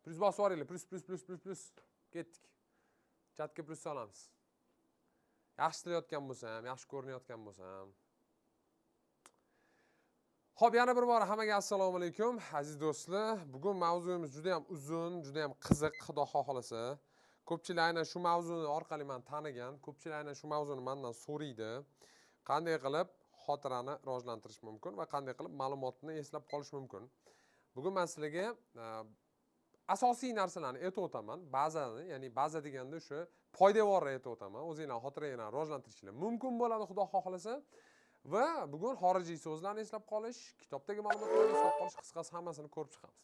Plyus bosib yuboringlar. Plyus, plyus, plyus, plyus, plyus. Ketdik. Chatga plyus solamiz. Yaxshi eshitilayotgan bo'lsam, yaxshi ko'rinayotgan bo'lsam. Xo'p, yana bir bor hammaga assalomu alaykum, aziz do'stlar. Bugun mavzuyimiz juda ham uzun, juda ham qiziq, Xudo xohlasa. Ko'pchilik aynan shu mavzuni orqali meni tanigan, ko'pchilik aynan shu mavzuni mendan so'raydi. Qanday qilib xotirani rivojlantirish mumkin va qanday qilib ma'lumotni eslab qolish mumkin? Bugun men sizlarga asosiy narsalarni aytib o'taman. Bazani, ya'ni baza deganda o'sha poydevorni aytib o'taman. O'zinglar xotiranglarni rivojlantirishinglar mumkin bo'ladi, Xudo xohlasa. Va bugun xorijiy so'zlarni eslab qolish, kitobdagi ma'lumotlarni eslab qolish, qisqasi hammasini ko'rib chiqamiz.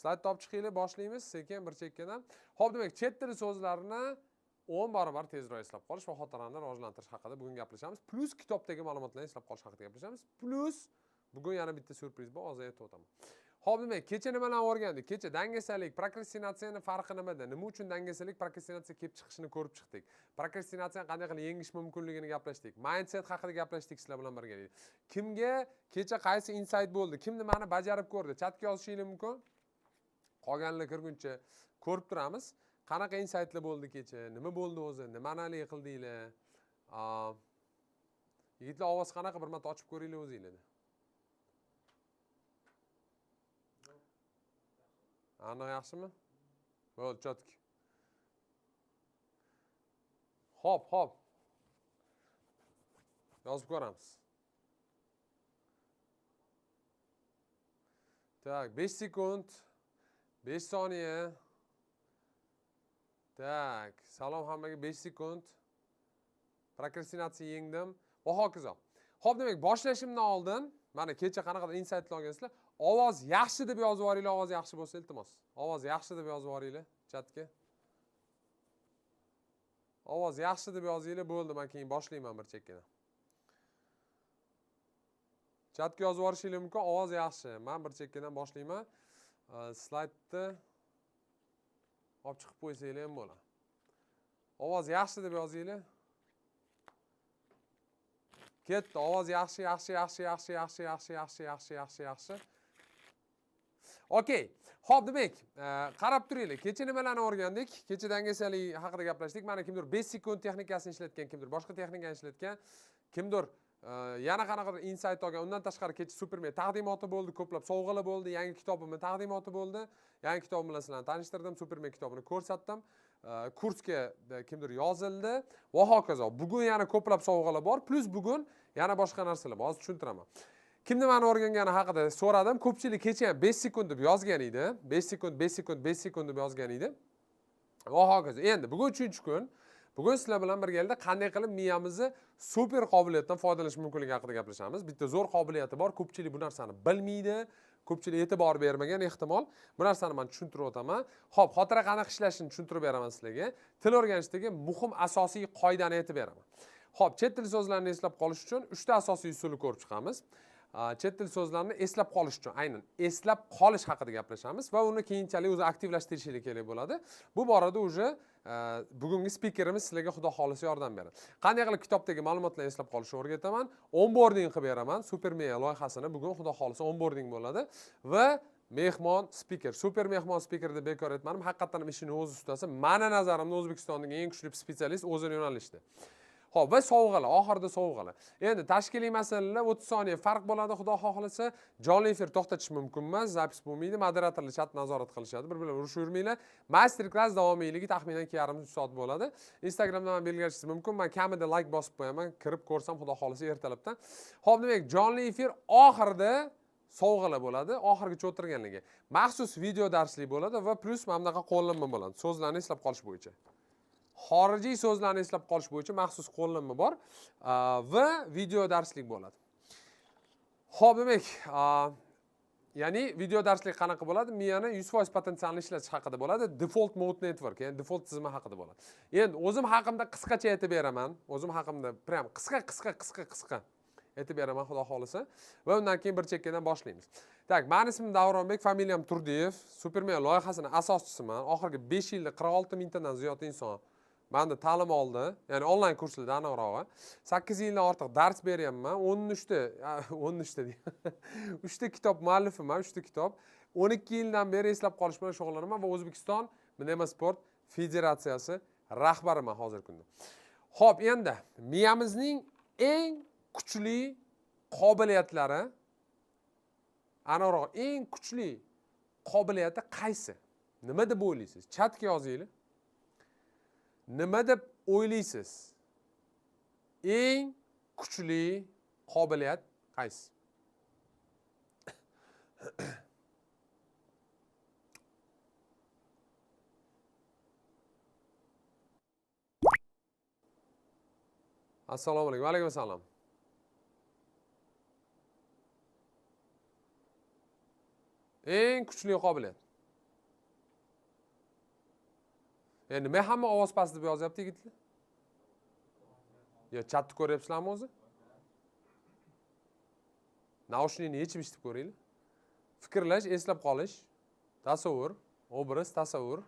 Slayd topib chiqinglar, boshlaymiz sekin bir chekkadan. Xo'p, demak, chet tili so'zlarini 10 barobar tezroq eslab qolish va xotirani rivojlantirish haqida bugun gaplashamiz. Plus kitobdagi ma'lumotlarni eslab qolish haqida gaplashamiz. Plus bugun yana bitta syurpriz bor, hozir aytib o'taman. Xo'p, demak, kecha nimalarni o'rgandik? Kecha dangasalik, prokrastinatsiyani farqi nimada? Nima uchun dangasalik, prokrastinatsiya kelib chiqishini ko'rib chiqdik. Prokrastinatsiyani qanday qilib yengish mumkinligini gaplashdik. Mindset haqida gaplashdik sizlar bilan birgalikda. Kimga kecha qaysi insight bo'ldi? Kim nimani bajarib ko'rdi? Chatga yozishingiz mumkin. Qolganlar kirguncha ko'rib turamiz. Qanaqa insightlar bo'ldi kecha? Nima bo'ldi o'zi? Nimani haligi qildinglar? Yigitlar, ovoz qanaqa? Bir marta ochib ko'ringlar o'zinglarni. Aniq yaxshimi? Bo'ldi, chotki. Xo'p, xo'p. Yozib ko'ramiz. Tak, 5 sekund, 5 soniya. Tak, salom hammaga, 5 sekund. Prokrastinatsiya yengdim va hokazo. Xo'p, demak, boshlashimdan oldin mana kecha qanaqadir insightlar olgansizlar. Ovoz yaxshi deb yozib yuboringlar, ovoz yaxshi bo'lsa iltimos. Ovoz yaxshi deb yozib yuboringlar chatga. Ovoz yaxshi deb yozinglar, bo'ldi, men keyin boshlayman bir chekkadan. Chatga yozib yuborishingiz mumkin, ovoz yaxshi. Men bir chekkadan boshlayman. Slaydni olib chiqib qo'ysanglar ham bo'ladi. Ovoz yaxshi deb yozinglar. Ketdi, ovoz yaxshi, yaxshi, yaxshi, yaxshi, yaxshi, yaxshi, yaxshi, yaxshi, yaxshi, yaxshi. Okey. Xo'p, demak, qarab turinglar. Kecha nimalarni o'rgandik? Kecha dangasalik haqida gaplashdik. Mana kimdir 5 sekund texnikasini ishlatgan, kimdir boshqa texnikani ishlatgan, kimdir yana qanaqadir insight olgan. Undan tashqari kecha Superman taqdimoti bo'ldi, ko'plab sovg'alar bo'ldi, yangi kitobimni taqdimoti bo'ldi. Yangi kitobim bilan sizlarni tanishtirdim, Superman kitobini ko'rsatdim. Kursga kimdir yozildi va hokazo. Bugun yana ko'plab sovg'alar bor, plus bugun yana boshqa narsalar bor. Hozir tushuntiraman. Kim nimani o'rgangani haqida so'radim. Ko'pchilik kecha ham 5 sekund deb yozgan edi. 5 sekund, 5 sekund, 5 sekund deb yozgan edi. Va hokazo. Endi bugun 3-kun. Bugun sizlar bilan birgalikda qanday qilib miyamizni super qobiliyatdan foydalanish mumkinligi haqida gaplashamiz. Bitta zo'r qobiliyati bor, ko'pchilik bu narsani bilmaydi, ko'pchilik e'tibor bermagan ehtimol. Bu narsani men tushuntirib o'taman. Xo'p, xotira qanaqa ishlashini tushuntirib beraman sizlarga. Til o'rganishdagi muhim asosiy qoidani aytib beraman. Xo'p, chet tili so'zlarini eslab qolish uchun 3 ta asosiy usulni ko'rib chiqamiz. Chet tili so'zlarini eslab qolish uchun, aynan eslab qolish haqida gaplashamiz va uni keyinchalik o'zi aktivlashtirishingiz kerak bo'ladi. Bu borada уже bugungi spikerimiz sizlarga Xudo xohlasa yordam beradi. Qanday qilib kitobdagi ma'lumotlarni eslab qolishni o'rgataman, onboarding qilib beraman. Supermeya loyihasini bugun Xudo xohlasa onboarding bo'ladi va mehmon spiker, super mehmon spiker deb bekor aytmadim, haqiqatan ham ishini o'z ustasi, mani nazarimda O'zbekistondagi eng kuchli spetsialist o'zini yo'nalishida. Xo'p, va sovg'alar, oxirida sovg'alar. Endi tashkiliy masalalar 30 soniya farq bo'ladi, Xudo xohlasa. Jonli efir to'xtatish mumkin emas, zapis bo'lmaydi, moderatorlar chat nazorat qilishadi, bir-birlari urushib yurmanglar. Master klass davomiyligi taxminan 2,5 soat bo'ladi. Instagramda men belgilashingiz mumkin. Men kamida like bosib qo'yaman, kirib ko'rsam Xudo xohlasa ertalabdan. Xo'p, demak, jonli efir oxirida sovg'alar bo'ladi, oxirgacha o'tirganligi. Maxsus video darslik bo'ladi va plus mana bunaqa qo'llanma bo'ladi, so'zlarni eslab qolish bo'yicha. Xorijiy so'zlarni eslab qolish bo'yicha maxsus qo'llanma bor, va video darslik bo'ladi. Xo'p, demak, ya'ni video darslik qanaqa bo'ladi? Miyani 100% potensialini ishlatish haqida bo'ladi. Default mode network, ya'ni default tizimi haqida bo'ladi. Endi o'zim haqimda qisqacha aytib beraman. O'zim haqimda prям qisqa, qisqa, qisqa, qisqa aytib beraman, Xudo xohlasa. Va undan keyin bir chekkadan boshlaymiz. Tak, mani ismim Davronbek, familiyam Turdiyev. Superman loyihasining asoschisiman. Oxirgi 5 yilda 46 mingtadan ziyod inson menda ta'lim oldi, ya'ni onlayn kurslarda aniqrog'i. 8 yildan ortiq dars beryapman. 13 ta, 13 ta deyman. 3 ta kitob muallifiman, 3 ta kitob. 12 yildan beri eslab qolish bilan shug'ullanaman va O'zbekiston Mnemosport Federatsiyasi rahbariman hozirgi kunda. Xo'p, endi miyamizning eng kuchli qobiliyatlari, aniqroq eng kuchli qobiliyati qaysi? Nima deb o'ylaysiz? Chatga yozinglar. Nima deb o'ylaysiz? Eng kuchli qobiliyat qaysi? Assalomu alaykum. Va alaykum assalom. Eng kuchli qobiliyat. Nima hamma ovoz past deb yozyapti yigitlar? Yo, chatni ko'ryapsizlarmi o'zi? Naushnikni yechib eshitib ko'ringlar. Fikrlash, eslab qolish, tasavvur, obraz, tasavvur,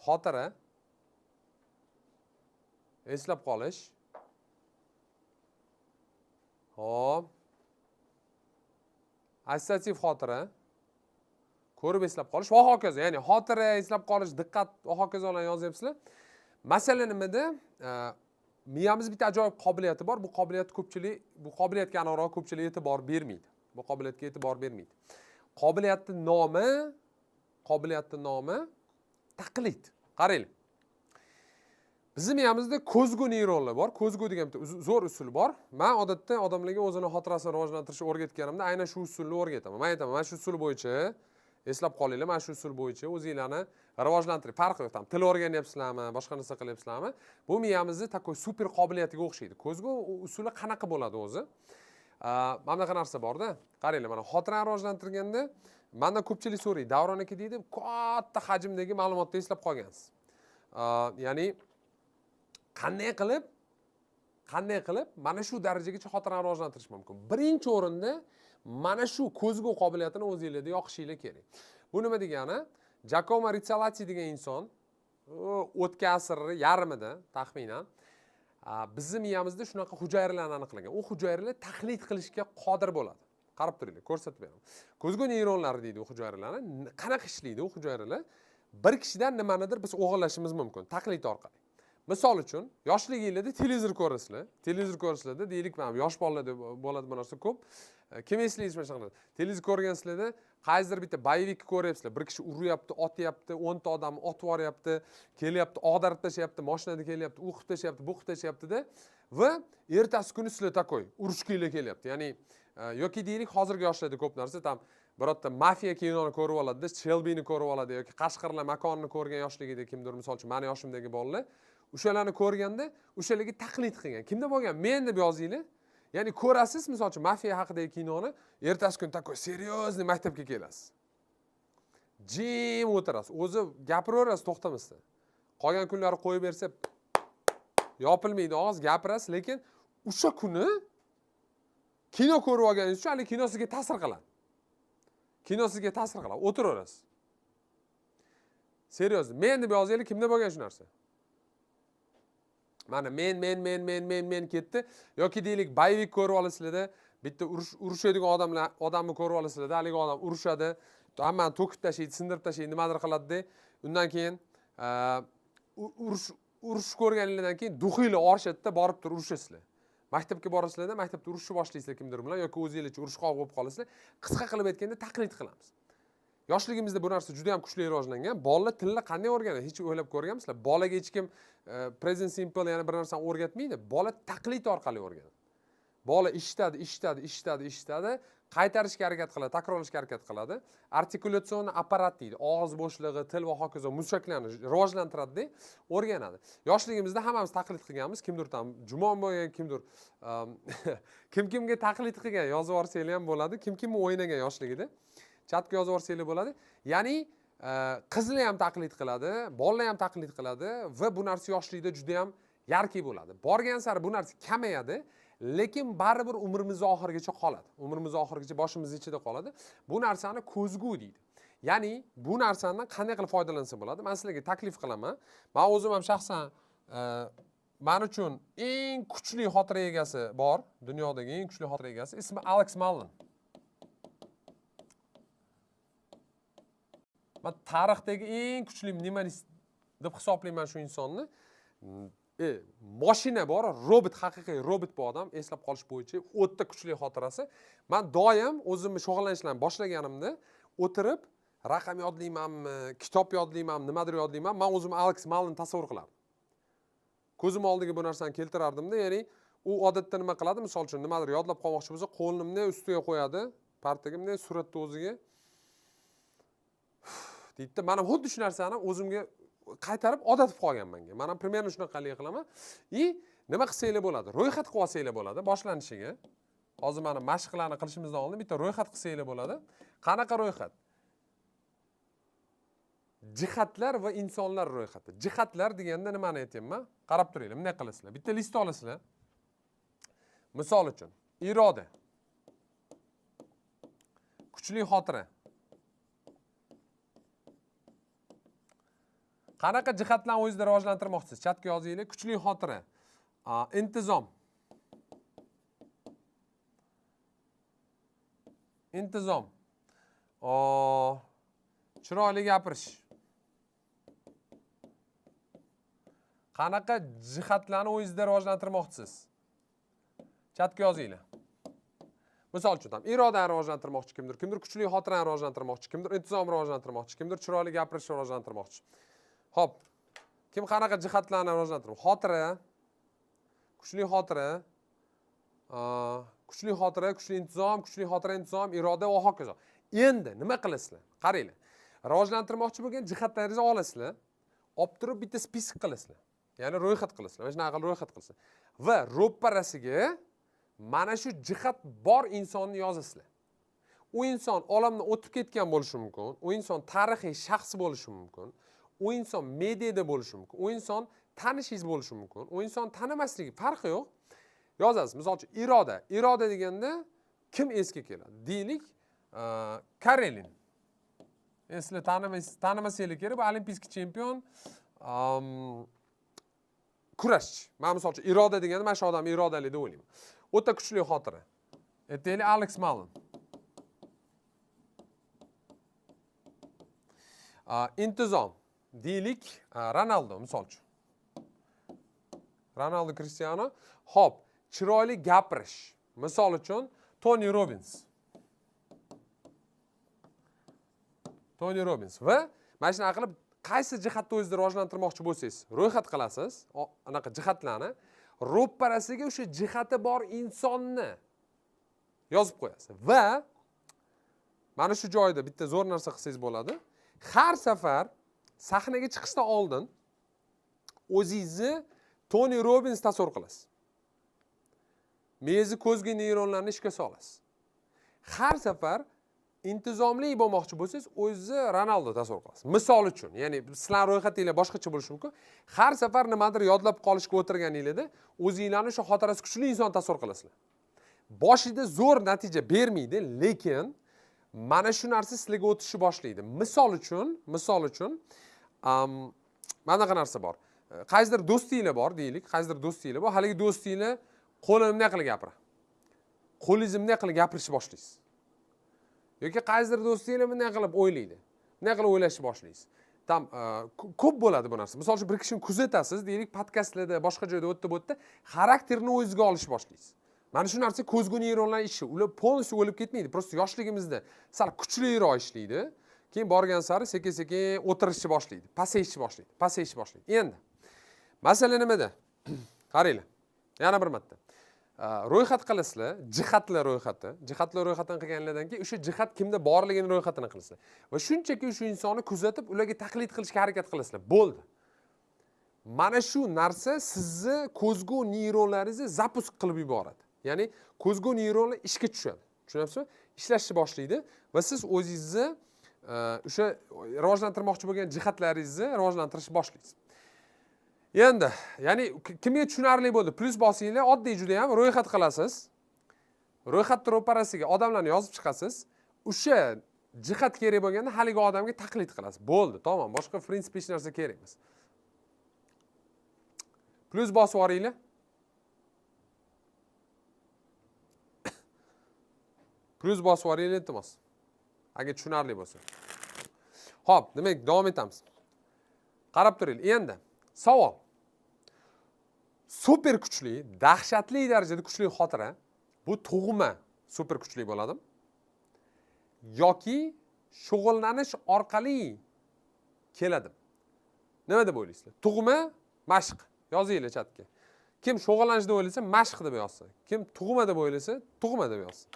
xotira, eslab qolish. Hop. Assotsiativ xotira, ko'rib eslab qolish va hokazo. Ya'ni xotira, eslab qolish, diqqat va hokazolarni yozyapsizlar. Masala nimada? Miyamiz bitta ajoyib qobiliyati bor. Bu qobiliyat ko'pchilik, bu qobiliyatga aniqroq ko'pchilik e'tibor bermaydi. Bu qobiliyatga e'tibor bermaydi. Qobiliyatning nomi taqlid. Qaranglar. Bizning miyamizda ko'zgu neyronlar bor. Ko'zgu degan bitta zo'r usul bor. Men odatda odamlarga o'zini xotirasini rivojlantirishni o'rgatganimda aynan shu usulni o'rgataman. Men aytaman, mana shu usul bo'yicha eslab qolinglar, mana shu usul bo'yicha o'zinglarni rivojlantiring. Farqi yo'q, tam til o'rganyapsizlarmi, boshqa narsa qilyapsizlarmi? Bu miyamizni takoy super qobiliyatiga o'xshaydi. Ko'zgu usuli qanaqa bo'ladi o'zi? Mana bunaqa narsa borda. Qaranglar, mana xotirani rivojlantirganda mendan ko'pchilik so'raydi, Davron aka deydi, katta hajmdagi ma'lumotni eslab qolgansiz. Ya'ni qanday qilib mana shu darajagacha xotirani rivojlantirish mumkin? Birinchi o'rinda mana shu ko'zgu qobiliyatini o'zingizlarda yoqishinglar kerak. Bu nima degani? Giacomo Rizzolatti degan inson o'tgan asrning yarmida taxminan bizning miyamizda shunaqa hujayralarni aniqlagan. U hujayralar taqlid qilishga qodir bo'ladi. Qarab turinglar, ko'rsatib beraman. Ko'zgu neyronlari deydi u hujayralarni. Qanaqa ishlaydi u hujayralar? Bir kishidan nimanidir biz o'g'irlashimiz mumkin taqlid orqali. Misol uchun, yoshligingizda televizor ko'rasizlar. Televizor ko'rasizlarda, deylik, mana yosh bolalarda bo'ladi bu narsa ko'p. Kim eslaysiz mana shunaqa? Televizor ko'rgansizlarda qaysidir bitta boyevik ko'ryapsizlar. Bir kishi uryapti, otyapti, 10 ta odamni otib yuboryapti, kelyapti, og'darib tashlayapti, mashinada kelyapti, u qilib tashlayapti, bu qilib tashlayapti-da va ertasi kuni sizlar takoy urushga kelyapti. Ya'ni, yoki deylik hozirgi yoshlarda ko'p narsa tam birorta mafiya kinoni ko'rib oladida, Shelbyni ko'rib oladi yoki Qashqirlar makonini ko'rgan yoshligida kimdir, misol uchun meni yoshimdagi bolalar o'shalarni ko'rganda o'shalarga taqlid qilgan. Kimda bo'lgan? Men deb yozinglar. Ya'ni ko'rasiz, misol uchun mafiya haqidagi kinoni, ertasi kun takoy seriyozniy maktabga kelasiz. Jim o'tirasiz. O'zi gapiraverasiz to'xtamasdan. Qolgan kunlari qo'yib bersa yopilmaydi og'iz, gapirasiz, lekin o'sha kuni kino ko'rib olganingiz uchun hali kino sizga ta'sir qiladi. Kino sizga ta'sir qiladi, o'tiraverasiz. Seryoz, men deb yozaylik, kimda bo'lgan shu narsa? Mana men, men, men, men, men, men ketdi. Yoki deylik, boyevik ko'rib olasizlarda, bitta urushadigan odamni ko'rib olasizlarda, haligi odam urushadi, hammani to'kib tashlaydi, sindirib tashlaydi, nimadir qiladi-da. Undan keyin, urush ko'rganinglardan keyin duxinglar orshadida borib turib urushasizlar. Maktabga borasizlarda, maktabda urushni boshlaysizlar kimdir bilan yoki o'zingizcha urushqoq bo'lib qolasizlar. Qisqa qilib aytganda taqlid qilamiz. Yoshligimizda bu narsa juda ham kuchli rivojlangan. Bolalar tilni qanday o'rganadi? Hech o'ylab ko'rganmisizlar? Bolaga hech kim present simple, ya'ni bir narsani o'rgatmaydi. Bola taqlid orqali o'rganadi. Bola eshitadi, eshitadi, eshitadi, eshitadi, qaytarishga harakat qiladi, takrorlashga harakat qiladi. Artikulyatsion apparat deydi. Og'iz bo'shlig'i, til va hokazo mushaklarni rivojlantiradi-da, o'rganadi. Yoshligimizda hammamiz taqlid qilganmiz. Kimdir tam jumon bo'lgan, kimdir kim kimga taqlid qilgan, yozib yuborsanglar ham bo'ladi. Kim kimni o'ynagan yoshligida. Chatga yozib yuborsanglar bo'ladi. Ya'ni, qizlar ham taqlid qiladi, bolalar ham taqlid qiladi va bu narsa yoshlikda juda ham yarki bo'ladi. Borgan sari bu narsa kamayadi, lekin baribir umrimiz oxirigacha qoladi. Umrimiz oxirigacha boshimiz ichida qoladi. Bu narsani ko'zgu deydi. Ya'ni bu narsadan qanday qilib foydalansa bo'ladi? Men sizlarga taklif qilaman. Men o'zim ham shaxsan, men uchun eng kuchli xotira egasi bor, dunyodagi eng kuchli xotira egasi ismi Alex Mallon. Man tarixdagi eng kuchli mnemonist deb hisoblayman shu insonni. Moshina bor, robot, haqiqiy robot bu odam, eslab qolish bo'yicha o'ta kuchli xotirasi. Man doim o'zimni shug'ullanishlarni boshlaganimda o'tirib raqam yodlaymanmi, kitob yodlaymanmi, nimadir yodlayman, man o'zimni Alex Malin tasavvur qilardim. Ko'zim oldiga bu narsani keltirardimda, ya'ni u odatda nima qiladi? Misol uchun nimadir yodlab qolmoqchi bo'lsa, qo'lini bunday ustiga qo'yadi, partaga bunday suratni o'ziga. Deydi-da, men ham xuddi shu narsani o'zimga qaytarib odat qilib qolganman manga. Men ham примерно shunaqalik qilaman. И nima qilsanglar bo'ladi? Ro'yxat qilib olsanglar bo'ladi boshlanishiga. Hozir mana mashqlarni qilishimizdan oldin bitta ro'yxat qilsanglar bo'ladi. Qanaqa ro'yxat? Jihatlar va insonlar ro'yxati. Jihatlar deganda nimani aytyapman? Qarab turinglar, bunday qilasizlar. Bitta list olasizlar. Misol uchun, iroda, kuchli xotira. Qanaqa jihatlarni o'zingizda rivojlantirmoqchisiz? Chatga yozinglar. Kuchli xotira, intizom. Intizom. Chiroyli gapirish. Qanaqa jihatlarni o'zingizda rivojlantirmoqchisiz? Chatga yozinglar. Misol uchun, tam irodani rivojlantirmoqchi kimdir, kimdir kuchli xotirani rivojlantirmoqchi, kimdir intizomni rivojlantirmoqchi, kimdir chiroyli gapirishni rivojlantirmoqchi. Xo'p, kim qanaqa jihatlarni rivojlantirmoqchi? Xotira, kuchli xotira, kuchli xotira, kuchli intizom, kuchli xotira, intizom, iroda va hokazo. Endi nima qilasizlar? Qaranglar. Rivojlantirmoqchi bo'lgan jihatlaringizni olasizlar, olib turib bitta список qilasizlar. Ya'ni ro'yxat qilasizlar. Mana shunaqa qilib ro'yxat qilasizlar. Va ro'parasiga mana shu jihat bor insonni yozasizlar. U inson olamdan o'tib ketgan bo'lishi mumkin, u inson tarixiy shaxs bo'lishi mumkin, u inson mediada bo'lishi mumkin, u inson tanishingiz bo'lishi mumkin, u inson tanimasligi farqi yo'q. Yozasiz. Misol uchun iroda. Iroda deganda kim esga keladi? Deylik, Karelin. Sizlar tanimasanglar kerak, bu olimpiyskiy chempion, kurashchi. Men misol uchun iroda deganda mana shu odam irodali deb o'ylayman. O'ta kuchli xotira. Aytaylik Alex Malin. Intizom. Deylik, Ronaldo misol uchun. Ronaldo Cristiano. Xo'p, chiroyli gapirish. Misol uchun Tony Robbins. Tony Robbins va mana shunaqa qilib qaysi jihatda o'zingizni rivojlantirmoqchi bo'lsangiz, ro'yxat qilasiz, anaqa jihatlarni, ro'parasiga o'sha jihati bor insonni yozib qo'yasiz. Va mana shu joyda bitta zo'r narsa qilsangiz bo'ladi. Har safar sahnaga chiqishdan oldin o'zingizni Tony Robbins tasavvur qilasiz. Miyangizni ko'zga neyronlarni ishga solasiz. Har safar intizomli bo'lmoqchi bo'lsangiz, o'zingizni Ronaldo tasavvur qilasiz. Misol uchun, ya'ni sizlar ro'yxatinglar boshqacha bo'lishi mumkin. Har safar nimadir yodlab qolishga o'tirganingizda o'zinglarni o'sha xotirasi kuchli inson tasavvur qilasizlar. Boshida zo'r natija bermaydi, lekin mana shu narsa sizlarga o'tishni boshlaydi. Misol uchun, mana bunaqa narsa bor. Qaysidir do'stinglar bor, deylik, qaysidir do'stinglar bor. Haligi do'stinglar qo'lini bunday qilib gapiradi. Qo'lingizni bunday qilib gapirishni boshlaysiz. Yoki qaysidir do'stinglar bunday qilib o'ylaydi. Bunday qilib o'ylashni boshlaysiz. Tam ko'p bo'ladi bu narsa. Misol uchun bir kishini kuzatasiz, deylik, podkastlarda, boshqa joyda o'tdi bu yerda xarakterini o'zingizga olishni boshlaysiz. Mana shu narsa ko'zgu neyronlar ishi. Ular полностью o'lib ketmaydi. Просто yoshligimizda sal kuchliroq ishlaydi. Keyin borgan sari sekin-sekin o'tirishni boshlaydi, pasayishni boshlaydi, pasayishni boshlaydi. Endi masala nimada? Qaranglar. Yana bir marta. Ro'yxat qilasizlar, jihatlar ro'yxati. Jihatlar ro'yxatini qilganlardan keyin o'sha jihat kimda borligini ro'yxatini qilasizlar. Va shunchaki o'sha insonni kuzatib, ularga taqlid qilishga harakat qilasizlar. Bo'ldi. Mana shu narsa sizni ko'zgu neyronlaringizni запуск qilib yuboradi. Ya'ni ko'zgu neyronlar ishga tushadi. Tushunyapsizmi? Ishlashni boshlaydi va siz o'zingizni o'sha rivojlantirmoqchi bo'lgan jihatlaringizni rivojlantirishni boshlaysiz. Endi, ya'ni kimga tushunarli bo'ldi? Plyus bosinglar, oddiy juda ham ro'yxat qilasiz. Ro'yxatni ro'parasiga odamlarni yozib chiqasiz. O'sha jihat kerak bo'lganda haligi odamga taqlid qilasiz. Bo'ldi, tamom, boshqa в принципе hech narsa kerak emas. Plyus bosib yuboringlar. Plyus bosib yuboringlar, iltimos. Agar tushunarli bo'lsa. Xo'p, demak, davom etamiz. Qarab turinglar. Endi savol. Super kuchli, dahshatli darajada kuchli xotira bu tug'ma super kuchli bo'ladimi yoki shug'ullanish orqali keladimi? Nima deb o'ylaysizlar? Tug'ma, mashq. Yozinglar chatga. Kim shug'ullanish deb o'ylasa, mashq deb yozsin. Kim tug'ma deb o'ylasa, tug'ma deb yozsin.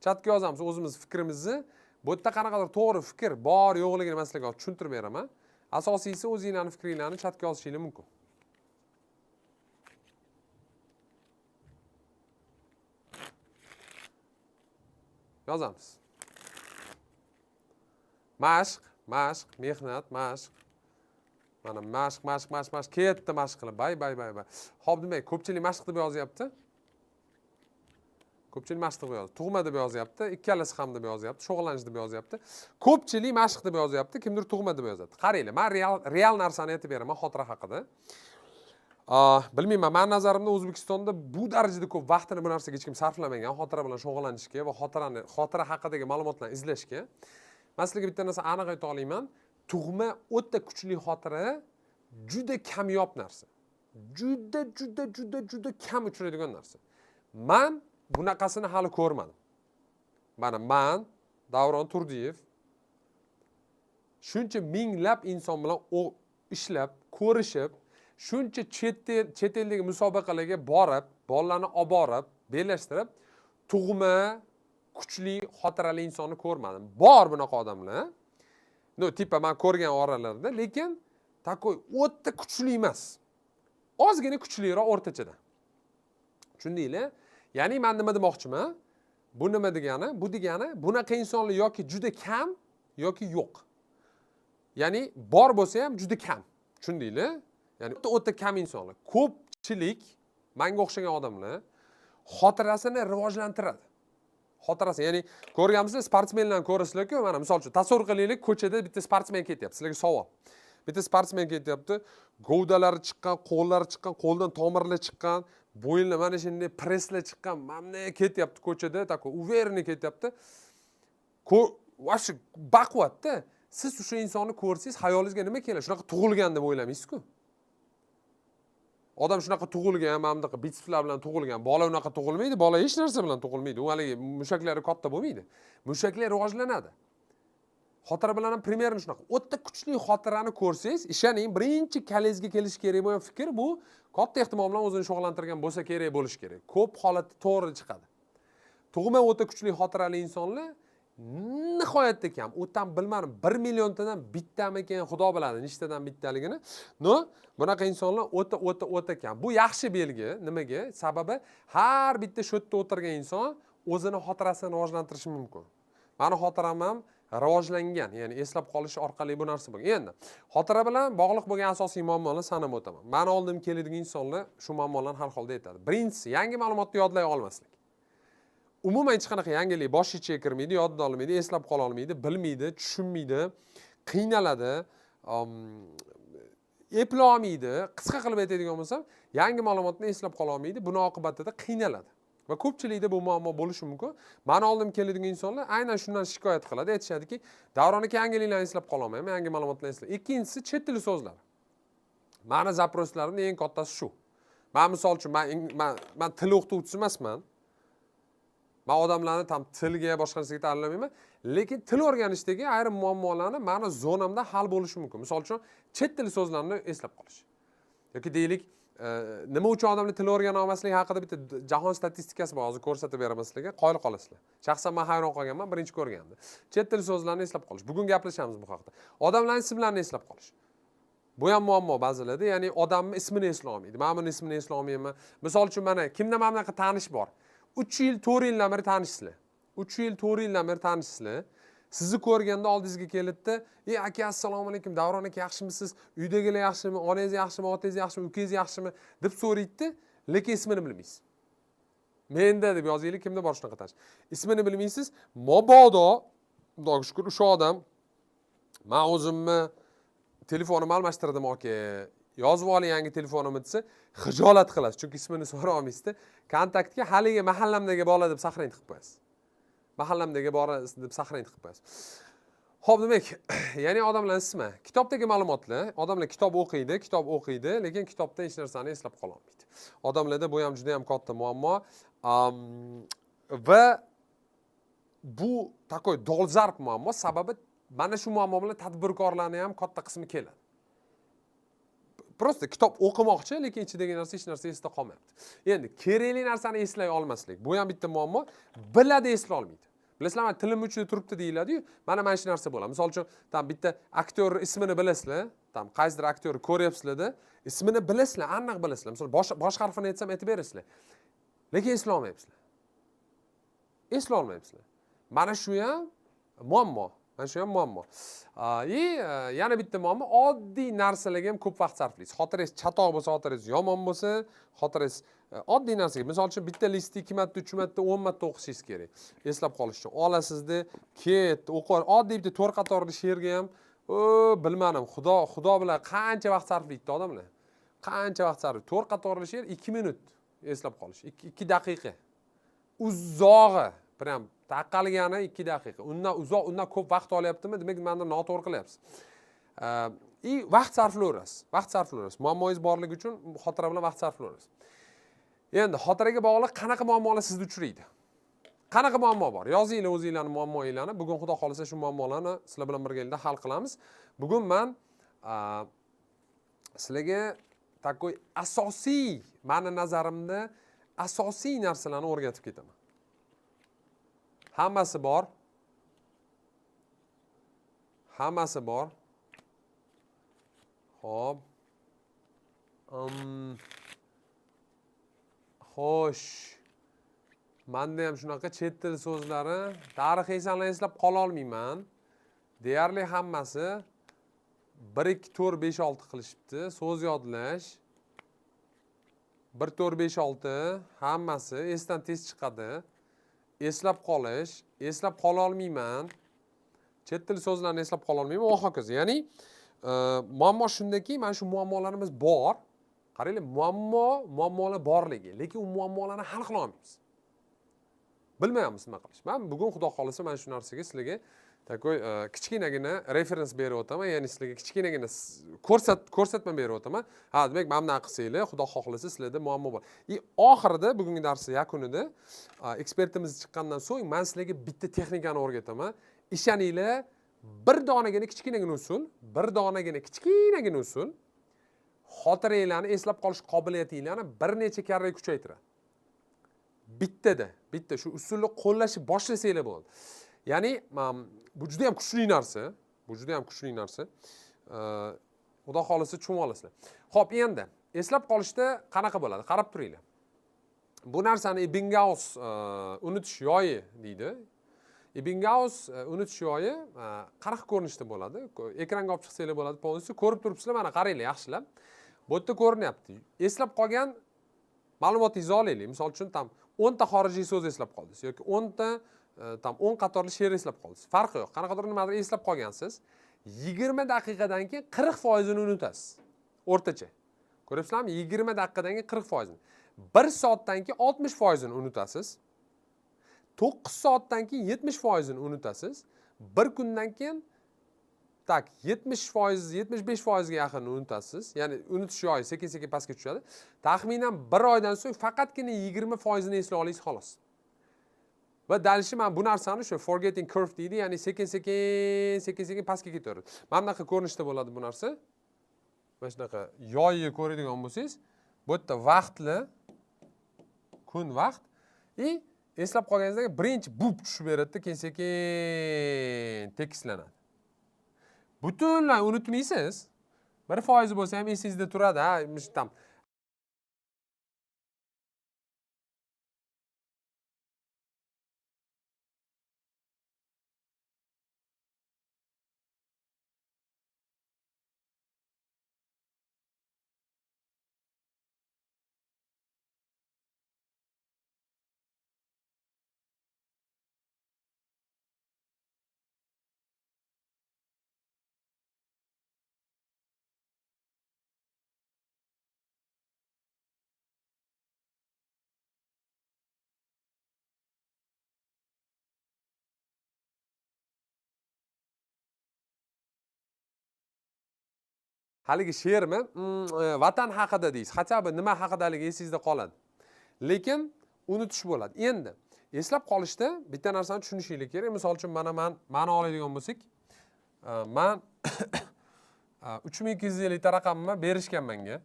Chatga yozamiz o'zimiz fikrimizni. Bu yerda qanaqadir to'g'ri fikr bor yo'qligini man sizlarga tushuntirib beraman. Asosiysi o'zinglarning fikringlarni chatga yozishinglar mumkin. Yozamiz. Mashq, mashq, mehnat, mashq. Mana mashq, mashq, mashq, mashq ketdi mashq qilib. Bay, bay, bay, bay. Xo'p, demak, ko'pchilik mashq deb yozyapti. Ko'pchilik mashq deb yozdi. Tug'ma deb yozyapti, ikkalasi ham deb yozyapti, shug'ullanish deb yozyapti. Ko'pchilik mashq deb yozyapti, kimdir tug'ma deb yozyapti. Qaranglar, men real narsani aytib beraman xotira haqida. Bilmayman, meni nazarimda O'zbekistonda bu darajada ko'p vaqtini bu narsaga hech kim sarflamagan, xotira bilan shug'ullanishga va xotira haqidagi ma'lumotlarni izlashga. Men sizlarga bitta narsa aniq ayta olaman. Tug'ma o'ta kuchli xotira juda kamyob narsa. Juda, juda, juda, juda kam uchraydigan narsa. Men bunaqasini hali ko'rmadim. Mana men Davron Turdiyev shuncha minglab inson bilan ishlab, ko'rishib, shuncha chet eldagi musobaqalarga borib, bolalarni olib borib, bellashtirib, tug'ma kuchli xotirali insonni ko'rmadim. Bor bunaqa odamlar. No, tipa men ko'rgan oralarida, lekin takoy o'ta kuchli emas. Ozgina kuchliroq o'rtachadan. Tushundinglar? Ya'ni men nima demoqchiman? Bu nima degani? Bu degani bunaqa insonlar yoki juda kam yoki yo'q. Ya'ni bor bo'lsa ham juda kam. Tushundinglar? Ya'ni o'ta kam insonlar. Ko'pchilik menga o'xshagan odamlar xotirasini rivojlantiradi. Xotirasi, ya'ni ko'rganmisizlar, sportsmenlarni ko'rasizlar-ku, mana misol uchun tasavvur qilaylik, ko'chada bitta sportsmen ketyapti, sizlarga savol. Bitta sportsmen ketyapti, govdalari chiqqan, qo'llari chiqqan, qo'ldan tomirlar chiqqan, bo'yinlar mana shunday presslar chiqqan, mana bunday ketyapti ko'chada, такой уверенный ketyapti. Вообще baquvvatda. Siz o'sha insonni ko'rsangiz, xayolingizga nima keladi? Shunaqa tug'ilgan deb o'ylamaysiz-ku. Odam shunaqa tug'ilgan, mana bunaqa bitsepslar bilan tug'ilgan. Bola unaqa tug'ilmaydi, bola hech narsa bilan tug'ilmaydi. U haligi mushaklari katta bo'lmaydi. Mushaklar rivojlanadi. Xotira bilan ham примерно shunaqa. O'ta kuchli xotirani ko'rsangiz, ishoning, birinchi kallangizga kelishi kerak bo'lgan fikr bu katta ehtimol bilan o'zini shug'ullantirgan bo'lsa kerak bo'lishi kerak. Ko'p holatda to'g'ri chiqadi. Tug'ma o'ta kuchli xotirali insonlar nihoyatda kam. O'tan bilmadim, 1 milliontadan bittamikin, xudo biladi nechtadan bittaligini. No, bunaqa insonlar o'ta, o'ta, o'ta kam. Bu yaxshi belgi. Nimaga? Sababi har bitta shu yerda o'tirgan inson o'zini xotirasini rivojlantirishi mumkin. Mani xotiram ham rivojlangan, ya'ni eslab qolish orqali bu narsa bo'lgan. Endi xotira bilan bog'liq bo'lgan asosiy muammolarni sanab o'taman. Mani oldim keladigan insonlar shu muammolarni har holda aytadi. Birinchisi, yangi ma'lumotni yodlay olmaslik. Umuman hech qanaqa yangilik bosh ichiga kirmaydi, yodda olmaydi, eslab qola olmaydi, bilmaydi, tushunmaydi, qiynaladi, eplay olmaydi. Qisqa qilib aytadigan bo'lsam, yangi ma'lumotni eslab qola olmaydi, buni oqibatida qiynaladi. Va ko'pchilikda bu muammo bo'lishi mumkin. Mani oldim keladigan insonlar aynan shundan shikoyat qiladi. Aytishadiki, Davron aka yangiliklarni eslab qola olmayman, yangi ma'lumotlarni eslab. Ikkinchisi, chet tili so'zlari. Mani запрос larimning eng kattasi shu. Men misol uchun, men til o'qituvchisi emasman. Men odamlarni tam tilga, boshqa narsaga ta'limlamayman, lekin til o'rganishdagi ayrim muammolarni mani zonamda hal bo'lishi mumkin. Misol uchun, chet tili so'zlarini eslab qolish. Yoki deylik, nima uchun odamlar til o'rgana olmasligi haqida bitta jahon statistikasi bor, hozir ko'rsatib beraman sizlarga, qoyil qolasizlar. Shaxsan men hayron qolganman birinchi ko'rganimda. Chet tili so'zlarini eslab qolish. Bugun gaplashamiz bu haqida. Odamlarning ismlarini eslab qolish. Bu ham muammo ba'zilarda, ya'ni odamning ismini eslay olmaydi. Men buni ismini eslay olmayman. Misol uchun mana kimda mana bunaqa tanish bor. 3 yil, 4 yildan beri tanishsizlar. 3 yil, 4 yildan beri tanishsizlar. Sizni ko'rganda oldingizga kelibdi. Ey aka, assalomu alaykum, Davron aka, yaxshimisiz? Uydagilar yaxshimi? Onangiz yaxshimi? Otangiz yaxshimi? Ukangiz yaxshimi? Deb so'raydi, lekin ismini bilmaysiz. Menda deb yozaylik, kimda bor shunaqa tanish? Ismini bilmaysiz. Mabodo, Xudoga shukr, o'sha odam men o'zimni telefonimni almashtirdim aka, yozib oling yangi telefonimni desa, xijolat qilasiz, chunki ismini so'ra olmaysizda. Kontaktga haligi mahallamdagi bola deb saqlanib qilib qo'yasiz. Mahallamdagi bola deb saqlanib qilib qo'yasiz. Xo'p, demak, ya'ni odamlar ismi, kitobdagi ma'lumotlar, odamlar kitob o'qiydi, kitob o'qiydi, lekin kitobda hech narsani eslab qola olmaydi. Odamlarda bu ham juda ham katta muammo. Va bu такой dolzarb muammo, sababi mana shu muammo bilan tadbirkorlarni ham katta qismi keladi. Просто kitob o'qimoqchi, lekin ichidagi narsa hech narsa esda qolmayapti. Endi kerakli narsani eslay olmaslik, bu ham bitta muammo. Biladi, eslay olmaydi. Bilasizlarmi, tilim uchida turibdi deyiladi-yu, mana shu narsa bo'ladi. Misol uchun, tam bitta aktyor ismini bilasizlar, tam qaysidir aktyorni ko'ryapsizlarda, ismini bilasizlar, aniq bilasizlar. Misol bosh harfini aytsam aytib berasizlar. Lekin eslay olmayapsizlar. Eslay olmayapsizlar. Mana shu ham muammo. Mana shu ham muammo. Yana bitta muammo, oddiy narsalarga ham ko'p vaqt sarflaysiz. Xotirangiz chatoq bo'lsa, xotirangiz yomon bo'lsa, xotirangiz oddiy narsaga, misol uchun bitta listni 2 marta, 3 marta, 10 marta o'qishingiz kerak. Eslab qolish uchun olasizda, ket, o'qib, oddiy bitta 4 qatorli she'rga ham, bilmadim, Xudo bilan qancha vaqt sarflaydi odamlar. Qancha vaqt sarflaydi? 4 qatorli she'r 2 minut eslab qolish, 2 daqiqa. Uzog'i, prям taqalgani 2 daqiqa. Undan uzoq, undan ko'p vaqt olyaptimi? Demak, nimanidir noto'g'ri qilyapsiz. Vaqt sarflayverasiz. Vaqt sarflayverasiz. Muammoingiz borligi uchun xotira bilan vaqt sarflayverasiz. Endi xotiraga bog'liq qanaqa muammolar sizda uchraydi? Qanaqa muammo bor? Yozinglar o'zinglarning muammoinglarni. Bugun Xudo xolisa shu muammolarni sizlar bilan birgalikda hal qilamiz. Bugun men sizlarga takoy asosiy, meni nazarimda asosiy narsalarni o'rgatib ketaman. Hammasi bor. Hammasi bor. Xo'p. Xo'sh. Menda ham shunaqa chet til so'zlari, tarixiy sanlarni eslab qola olmayman. Deyarli hammasi 1 2 4 5 6 qilishibdi. So'z yodlash 1 4 5 6 hammasi esdan tez chiqadi. Eslab qolish, eslab qola olmayman. Chet til so'zlarini eslab qola olmayman va hokazo. Ya'ni, muammo shundaki, mana shu muammolarimiz bor. Qaranglar, muammolar borligi, lekin u muammolarni hal qila olmaymiz. Bilmayapmiz nima qilish. Men bugun Xudo xolisa mana shu narsaga sizlarga takoy kichkinagina referens berib o'taman, ya'ni sizlarga kichkinagina ko'rsatma berib o'taman. Ha, demak, mana bunaqa qilsanglar, Xudo xohlasa sizlarda muammo bor. Oxirida bugungi dars yakunida ekspertimiz chiqqandan so'ng men sizlarga bitta texnikani o'rgataman. Ishoninglar, bir donagina kichkinagina usul, bir donagina kichkinagina usul xotiranglarni eslab qolish qobiliyatinglarni bir necha karra kuchaytiradi. Bittada, bitta shu usulni qo'llashni boshlasanglar bo'ladi. Ya'ni, bu juda ham kuchli narsa, bu juda ham kuchli narsa. Xudo xolisa tushunib olasizlar. Xo'p, endi eslab qolishda qanaqa bo'ladi? Qarab turinglar. Bu narsani Ebbinghaus unutish yoyi deydi. Ebbinghaus unutish yoyi qanaqa ko'rinishda bo'ladi? Ekranga olib chiqsanglar bo'ladi, polностью ko'rib turibsizlar, mana qaranglar yaxshilab. Bu yerda ko'rinyapti. Eslab qolgan ma'lumotingizni olaylik. Misol uchun, tam 10 ta xorijiy so'z eslab qoldingiz yoki 10 ta, tam 10 qatorli she'r eslab qoldingiz. Farqi yo'q. Qanaqadir nimadir eslab qolgansiz. 20 daqiqadan keyin 40% unutasiz. O'rtacha. Ko'ryapsizlarmi? 20 daqiqadan keyin 40%. 1 soatdan keyin 60% unutasiz. 9 soatdan keyin 70% unutasiz. 1 kundan keyin tak 70%, 75% yaqin unutasiz. Ya'ni unutish yoyi sekin-sekin pastga tushadi. Taxminan 1 oydan so'ng faqatgina 20% eslay olasiz xolos. Va dalishi mana bu narsani shu forgetting curve deydi, ya'ni sekin-sekin, sekin-sekin pastga ketaveradi. Mana bunaqa ko'rinishda bo'ladi bu narsa. Mana shunaqa yoyni ko'radigan bo'lsangiz, bu yerda vaqtli kun vaqt и eslab qolganingizdan keyin birinchi bup tushib beradida, keyin sekin tekislanadi. Butunlay unutmaysiz. 1% bo'lsa ham esingizda turadi, ha, tam Haligi she'rmi, vatan haqida deysiz, хотя бы nima haqidaligi esingizda qoladi. Lekin unutish bo'ladi. Endi eslab qolishda bitta narsani tushunishinglar kerak. Misol uchun mana mani oladigan bo'lsak, man 3250 ta raqamni berishgan menga.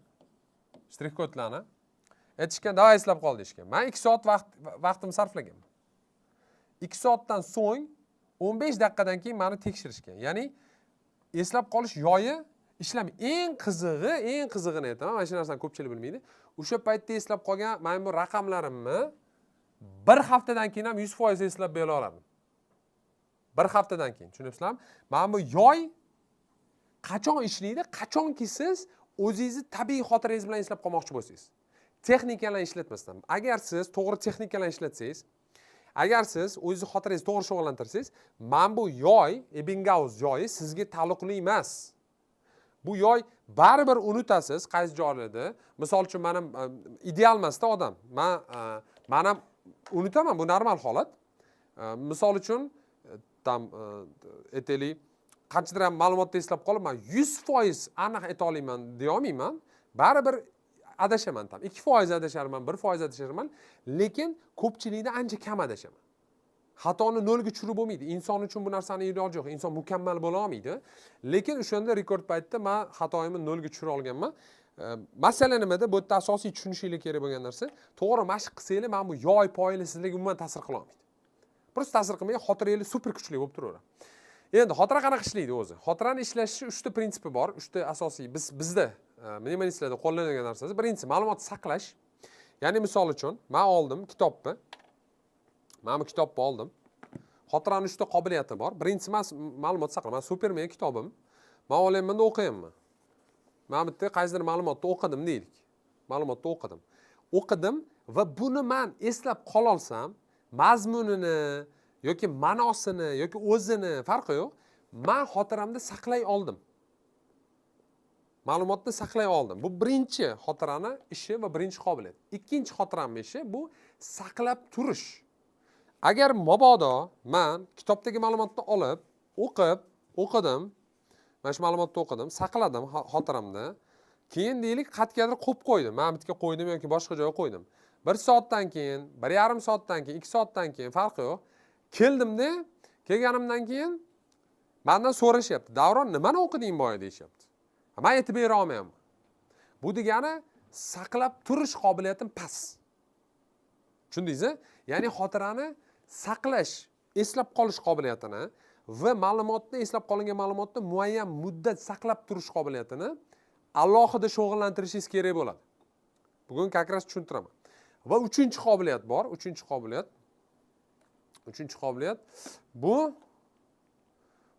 Shtrix kodlarni. Aytishgan, "Давай eslab qol" deyishgan. Man 2 soat vaqtimni sarflaganman. 2 soatdan so'ng 15 daqiqadan keyin meni tekshirishgan. Ya'ni eslab qolish yoyi ishlamaydi. Eng qizig'i, eng qizig'ini aytaman, mana shu narsani ko'pchilik bilmaydi. O'sha paytda eslab qolgan mana bu raqamlarimni bir haftadan keyin ham 100% eslab bera oladim. Bir haftadan keyin, tushunyapsizlarmi? Mana bu yoy qachon ishlaydi? Qachonki siz o'zingizni tabiiy xotirangiz bilan eslab qolmoqchi bo'lsangiz. Texnikalarni ishlatmasdan. Agar siz to'g'ri texnikalarni ishlatsangiz, agar siz o'zingizni xotirangizni to'g'ri shug'ullantirsangiz, mana bu yoy, Ebbingauz yoyi sizga taalluqli emas. Bu yoy baribir unutasiz qaysi joylarda. Misol uchun men ham ideal emasda odam. Man ham unutaman, bu normal holat. Misol uchun там aytaylik, qanchadir ham ma'lumotni eslab qolib, man 100% aniq ayta olmayman deya olmayman. Baribir adashaman там. 2% adasharman, 1% adasharman, lekin ko'pchilikda ancha kam adashaman. Xatoni nolga tushirib bo'lmaydi. Inson uchun bu narsani iloji yo'q. Inson mukammal bo'la olmaydi. Lekin o'shanda rekord paytda man xatoyimni nolga tushira olganman. Masala nimada? Bu yerda asosiy tushunishinglar kerak bo'lgan narsa, to'g'ri mashq qilsanglar, mana bu yoy poyli sizlarga umuman ta'sir qila olmaydi. Просто ta'sir qilmaydi, xotiranglar super kuchli bo'lib turaveradi. Endi xotira qanaqa ishlaydi o'zi? Xotirani ishlashi 3 ta prinsipi bor, 3 ta asosiy bizda mnemonistlarda qo'llanadigan narsasi. Birinchisi ma'lumot saqlash. Ya'ni misol uchun men oldim kitobni. Mana bu kitobni oldim. Xotirani 3 ta qobiliyati bor. Birinchisi ma'lumot saqlash. Men Superman kitobim. Men olyapman-da o'qiyapman. Mana bu yerda qaysidir ma'lumotni o'qidim deylik. Ma'lumotni o'qidim. O'qidim va buni men eslab qola olsam, mazmunini yoki ma'nosini yoki o'zini farqi yo'q, men xotiramda saqlay oldim. Ma'lumotni saqlay oldim. Bu birinchi xotirani ishi va birinchi qobiliyat. Ikkinchi xotiramning ishi bu saqlab turish. Agar mabodo men kitobdagi ma'lumotni olib, o'qib, o'qidim, mana shu ma'lumotni o'qidim, saqladim xotiramda. Keyin deylik qayergadir qo'yib qo'ydim. Mana bu yerga qo'ydim yoki boshqa joyga qo'ydim. 1 soatdan keyin, 1,5 soatdan keyin, 2 soatdan keyin farqi yo'q. Keldimda, kelganimdan keyin mendan so'rashyapti. Davron, nimani o'qiding boya deyishyapti. Men aytib bera olmayapman. Bu degani saqlab turish qobiliyatim past. Tushundingiz? Ya'ni xotirani saqlash, eslab qolish qobiliyatini va ma'lumotni, eslab qolingan ma'lumotni muayyan muddat saqlab turish qobiliyatini alohida shug'ullantirishingiz kerak bo'ladi. Bugun как раз tushuntiraman. Va uchinchi qobiliyat bor, uchinchi qobiliyat. Uchinchi qobiliyat bu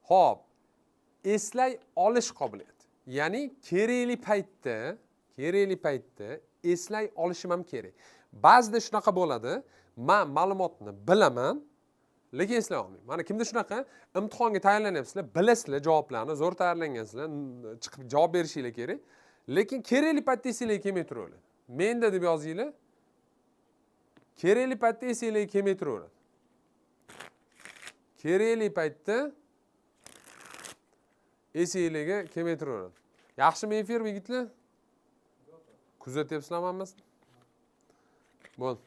hop, eslay olish qobiliyati. Ya'ni kerakli paytda eslay olishim ham kerak. Ba'zida shunaqa bo'ladi, men ma'lumotni bilaman, lekin eslay olmayman. Mana kimda shunaqa? Imtihonga tayyorlanyapsizlar, bilasizlar javoblarni, zo'r tayyorlangansizlar, chiqib javob berishinglar kerak. Lekin kerakli paytda esinglarga kelmay turaveradi. Menda deb yozinglar. Kerakli paytda esinglarga kelmay turaveradi. Kerakli paytda esinglarga kelmay turaveradi. Yaxshimi efir, yigitlar? Kuzatyapsizlarmi hammasini? Bo'ldi.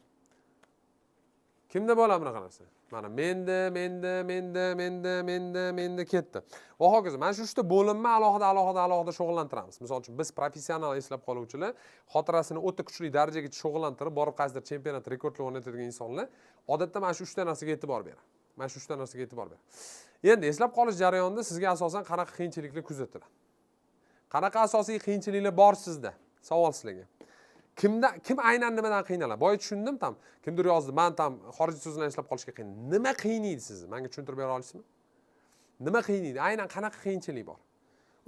Kimda bo'ladi bunaqa narsa? Mana menda, menda, menda, menda, menda, menda ketdi. Va hokazo. Mana shu uchta bo'linma alohida, alohida, alohida shug'ullantiramiz. Misol uchun biz professional eslab qoluvchilar xotirasini o'ta kuchli darajagacha shug'ullantirib, borib qaysidir chempionat rekordlar o'rnatadigan insonlar odatda mana shu uchta narsaga e'tibor beradi. Mana shu uchta narsaga e'tibor beradi. Endi eslab qolish jarayonida sizga asosan qanaqa qiyinchiliklar kuzatiladi? Qanaqa asosiy qiyinchiliklar bor sizda? Savol sizlarga. Kimda kim aynan nimadan qiynaladi? Boya tushundim там, kimdir yozdi, man там xorijiy so'zlarni eslab qolishga qiyin. Nima qiynaydi sizni? Menga tushuntirib bera olasizmi? Nima qiynaydi? Aynan qanaqa qiyinchilik bor?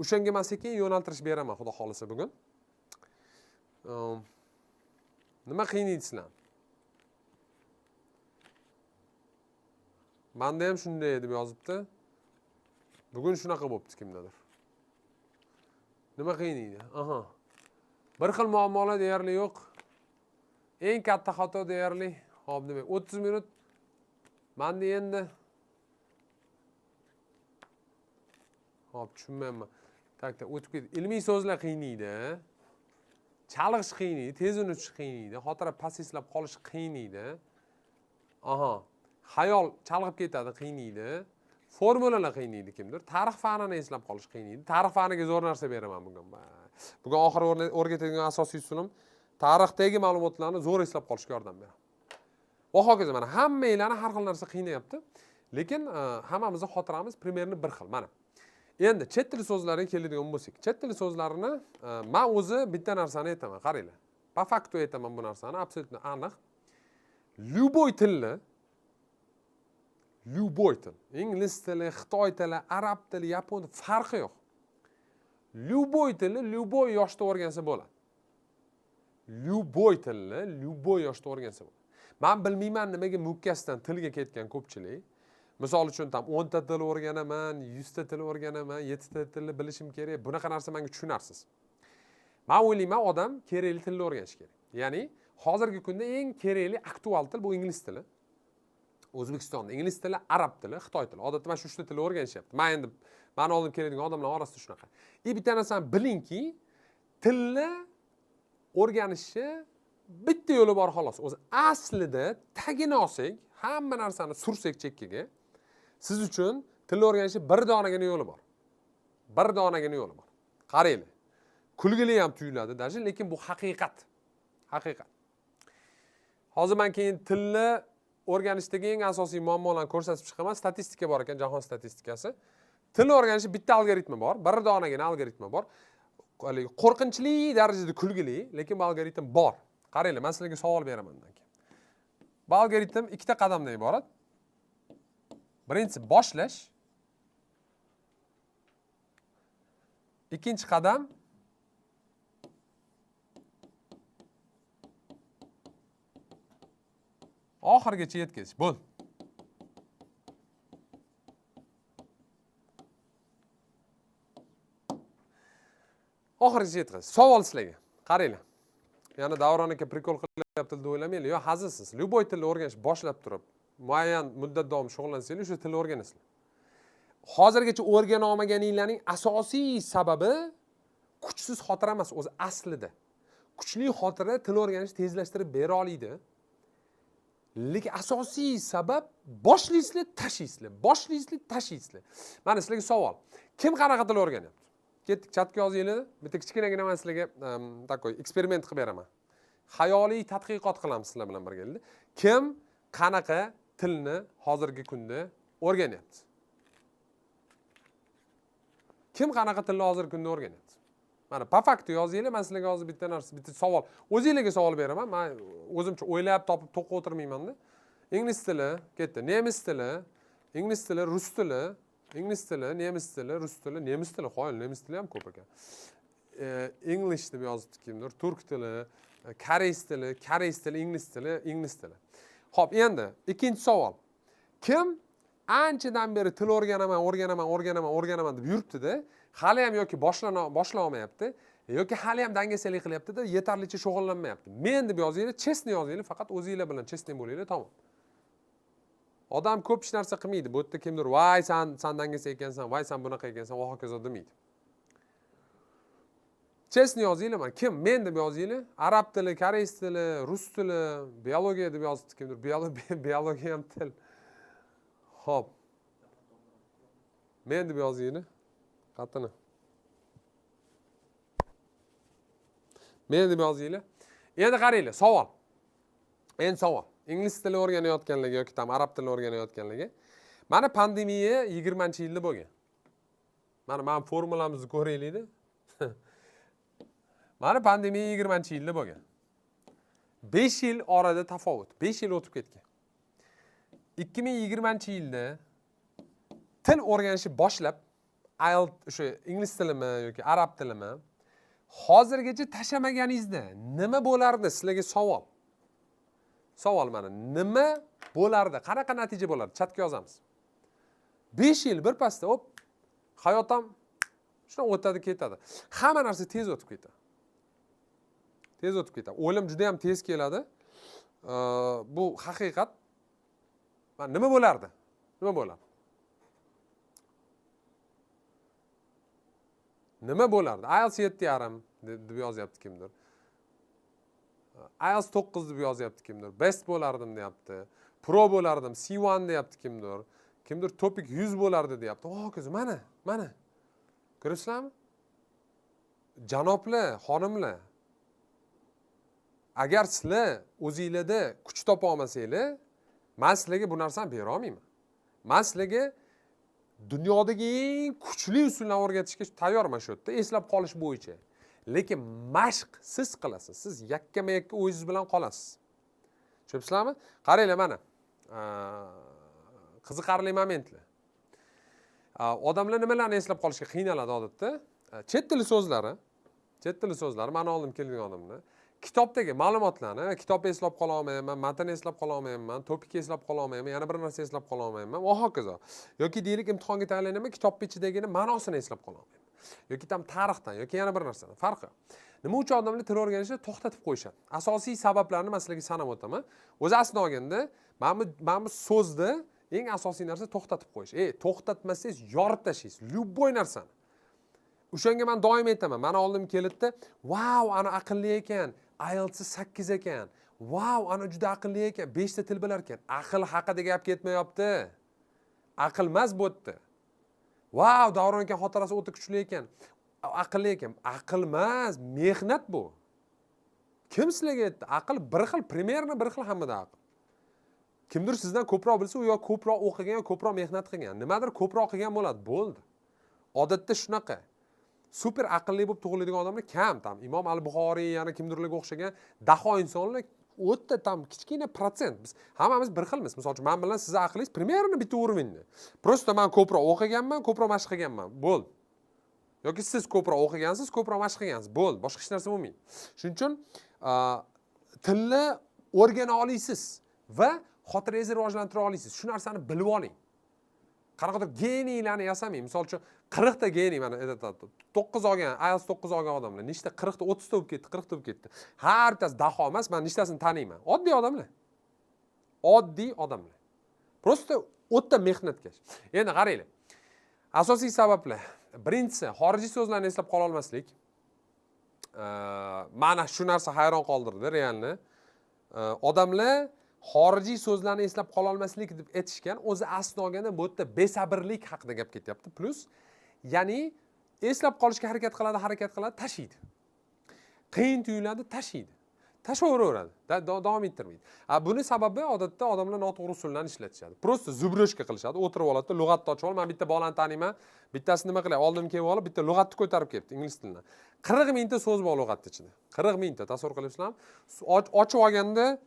O'shanga man sekin yo'naltirish beraman, xudo xohlasa bugun. Nima qiynaydi sizlarni? Menda ham shunday deb yozibdi. Bugun shunaqa bo'libdi kimdadir. Nima qiynaydi? Aha. Bir xil muammolar deyarli yo'q. Eng katta xato deyarli, hop, demak, 30 minut menda endi. Hop, tushunmayapman. Так, o'tib ketdi. Ilmiy so'zlar qiynaydi. Chalg'ish qiynaydi, tez unutish qiynaydi, xotira past eslab qolish qiynaydi. Aha, xayol chalg'ib ketadi, qiynaydi. Formulalar qiynaydi kimdir. Tarix fanini eslab qolish qiynaydi. Tarix faniga zo'r narsa beraman bugun. Bugun oxiri o'rgatadigan asosiy usulim tarixdagi ma'lumotlarni zo'r eslab qolishga yordam beradi. Va hokazo mana hammanglarni har xil narsa qiynayapti. Lekin hammamizni xotiramiz примерно bir xil. Mana. Endi chet tili so'zlariga keladigan bo'lsak, chet tili so'zlarini men o'zi bitta narsani aytaman, qaranglar. По факту aytaman bu narsani, абсолютно aniq. Любой tilni, любой til, ingliz tili, xitoy tili, arab tili, yapon tili, farqi yo'q. Любой tilni любой yoshda o'rgansa bo'ladi. Любой tilni любой yoshda o'rgansa bo'ladi. Men bilmayman nimaga mukkasidan tilga ketgan ko'pchilik. Misol uchun tam 10 ta til o'rganaman, 100 ta til o'rganaman, 7 ta tilni bilishim kerak. Bunaqa narsa menga tushunarsiz. Men o'ylayman, odam kerakli tilni o'rganishi kerak. Ya'ni hozirgi kunda eng kerakli aktual til bu ingliz tili. O'zbekistonda ingliz tili, arab tili, xitoy tili. Odatda mana shu 3 ta tilni o'rganishyapti. Men endi meni oldim keladigan odamlar orasida shunaqa. Bitta narsani bilingki, tilni o'rganishni bitta yo'li bor xolos. O'zi aslida tagini olsak, hamma narsani sursak chekkaga, siz uchun tilni o'rganishni bir donagina yo'li bor. Bir donagina yo'li bor. Qaranglar. Kulgili ham tuyuladi даже, lekin bu haqiqat. Haqiqat. Hozir men keyin tilni o'rganishdagi eng asosiy muammolarni ko'rsatib chiqaman. Statistika bor ekan, jahon statistikasi. Tilni o'rganishda bitta algoritmi bor, bir donagina algoritmi bor. Haligi qo'rqinchli darajada kulgili, lekin bu algoritm bor. Qaranglar, men sizlarga savol beraman undan keyin. Bu algoritm ikkita qadamdan iborat. Birinchisi boshlash. Ikkinchi qadam oxirigacha yetkazish. Bo'ldi. Oxirigacha yetkazish. Savol sizlarga. Qaranglar. Yana Davron aka prikol qilyapti deb o'ylamanglar. Yo'q, hazilsiz. Любой tilni o'rganish boshlab turib, muayyan muddat davomida shug'ullansanglar, o'sha tilni o'rganasizlar. Hozirgacha o'rgana olmaganinglarning asosiy sababi kuchsiz xotira emas, o'zi aslida. Kuchli xotira til o'rganishni tezlashtirib bera oladi. Lekin asosiy sabab boshlaysizlar, tashlaysizlar, boshlaysizlar, tashlaysizlar. Mana sizlarga savol. Kim qanaqa til o'rganyapti? Ketdik, chatga yozinglar. Bitta kichkinagina men sizlarga такой eksperiment qilib beraman. Xayoliy tadqiqot qilamiz sizlar bilan birgalikda. Kim qanaqa tilni hozirgi kunda o'rganyapti? Kim qanaqa tilni hozirgi kunda o'rganyapti? Mana по факту yozinglar, men sizlarga hozir bitta narsa, bitta savol. O'zingizlarga savol beraman. Men o'zimcha o'ylab topib to'qib o'tirmayman-da. Ingliz tili ketdi, nemis tili, ingliz tili, rus tili, ingliz tili, nemis tili, rus tili, nemis tili, qoyil, nemis tili ham ko'p ekan. English deb yozibdi kimdir, turk tili, koreys tili, koreys tili, ingliz tili, ingliz tili. Xo'p, endi ikkinchi savol. Kim anchadan beri til o'rganaman, o'rganaman, o'rganaman, o'rganaman deb yuribdi-da, hali ham yoki boshlay olmayapti, yoki hali ham dangasalik qilyapti-da, yetarlicha shug'ullanmayapti. Men deb yozinglar, честно yozinglar, faqat o'zinglar bilan честный bo'linglar, tamom. Odam ko'p hech narsa qilmaydi. Bu yerda kimdir, "Voy, sen dangasa ekansan, voy, sen bunaqa ekansan" va hokazo demaydi. Честно yozinglar, mana kim men deb yozinglar. Arab tili, koreys tili, rus tili, biologiya deb yozibdi kimdir. Biologiya ham til. Xo'p. Men deb yozinglar. Qatini. Men deb yozinglar. Endi qaranglar, savol. Endi savol. Ingliz tili o'rganayotganlarga yoki tam arab tilini o'rganayotganlarga. Mana pandemiya 20-yilda bo'lgan. Mana mana formulamizni ko'raylikda. Mana pandemiya 20-yilda bo'lgan. 5 yil orada tafovut. 5 yil o'tib ketgan. 2020-yilda til o'rganishni boshlab, IELTS o'sha ingliz tilimi yoki arab tilimi hozirgacha tashlamaganingizda nima bo'lardi? Sizlarga savol. Savol mana nima bo'lardi? Qanaqa natija bo'lardi? Chatga yozamiz. 5 yil bir pasda, hop, hayot ham shundan o'tadi, ketadi. Hamma narsa tez o'tib ketadi. Tez o'tib ketadi. O'lim juda ham tez keladi. Bu haqiqat. Mana nima bo'lardi? Nima bo'lardi? Nima bo'lardi? IELTS 7,5 deb yozyapti kimdir, IELTS 9 deb yozyapti kimdir, best bo'lardim deyapti, pro bo'lardim, C1 deyapti kimdir, kimdir TOPIK 100 bo'lardi deyapti va hokazo. Mana, mana, ko'ryapsizlarmi, janoblar, xonimlar? Agar sizlar o'zinglarda kuch topa olmasanglar, man sizlarga bu narsani bera olmayman. Man sizlarga dunyodagi eng kuchli usullarni o'rgatishga tayyorman shu yerda eslab qolish bo'yicha, lekin mashq siz qilasiz, siz yakkama yakka o'zingiz bilan qolasiz. Tushunyapsizlarmi? Qaranglar, mana qiziqarli momentlar. Odamlar nimalarni eslab qolishga qiynaladi odatda? Chet tili so'zlari, chet tili so'zlari. Mani oldim kelgan odamlar kitobdagi ma'lumotlarni, kitobni eslab qola olmayapman, matnni eslab qola olmayapman, TOPIKni eslab qola olmayapman, yana bir narsa eslab qola olmayapman va hokazo. Yoki deylik, imtihonga tayyorlanaman, kitobni ichidagini ma'nosini eslab qola olmayman yoki там tarixdan yoki yana bir narsadan, farqi. Nima uchun odamlar til o'rganishni to'xtatib qo'yishadi? Asosiy sabablarni man sizlarga sanab o'taman. O'zi aslini olganda mana bu so'zda eng asosiy narsa to'xtatib qo'yish. To'xtatmasangiz, yorib tashlaysiz любой narsani. O'shanga man doim aytaman, mani oldim keladida: "Vau, ana aqlli ekan, IELTS 8 ekan, vau, ana juda aqlli ekan, beshta til bilar ekan." Aql haqida gap ketmayapti, aql emas bu yerda. "Vau, Davron aka xotirasi o'ta kuchli ekan, aqlli ekan." Aql emas, mehnat bu. Kim sizlarga aytdi? Aql bir xil, примерно bir xil hammada aql. Kimdir sizdan ko'proq bilsa, u yo ko'proq o'qigan, yo ko'proq mehnat qilgan, nimadir ko'proq qilgan bo'ladi, bo'ldi. Odatda shunaqa. Super aqlli bo'lib tug'iladigan odamlar kam. Там Imom al Buxoriy, yana kimdirlarga o'xshagan daho insonlar o'ta там kichkina protsent. Biz hammamiz bir xilmiz. Misol uchun, man bilan sizni aqlingiz примерно bitta уровень da. Просто man ko'proq o'qiganman, ko'proq mashq qilganman, bo'ldi. Yoki siz ko'proq o'qigansiz, ko'proq mashq qilgansiz, bo'ldi, boshqa hech narsa bo'lmaydi. Shuning uchun tilni o'rgana olasiz va xotirangizni rivojlantira olasiz, shu narsani bilib oling. Qanaqadir geniylarni yasamang. Misol uchun, 40 ta geniy, mana 9 olgan, IELTS 9 olgan odamlar nechta? 40 ta, 30 ta bo'lib ketdi, 40 ta bo'lib ketdi. Har bittasi daho emas. Man nechtasini taniyman, oddiy odamlar, oddiy odamlar, просто o'ta mehnatkash. Endi qaranglar, asosiy sabablar. Birinchisi, xorijiy so'zlarni eslab qola olmaslik. Mana shu narsa hayron qoldirdi реально. Odamlar xorijiy so'zlarni eslab qololmaslik deb aytishgan. O'zi aslini olganda bu yerda besabrlik haqida gap ketyapti plyus, ya'ni eslab qolishga harakat qiladi, harakat qiladi, tashiydi, qiyin tuyuladi, tashiydi, tashlayveraveradi, davom ettirmaydi. A buni sababi, odatda odamlar noto'g'ri usullarni ishlatishadi, просто зубрёжка qilishadi, o'tirib oladida, lug'atni ochib olib. Man bitta bolani taniyman, bittasi nima qilyapti, oldim kelib olib, bitta lug'atni ko'tarib kelibdi ingliz tilidan. 40 mingta so'z bor lug'atni ichida, 40 mingta, tasavvur qilyapsizlarmi? Ochib olganda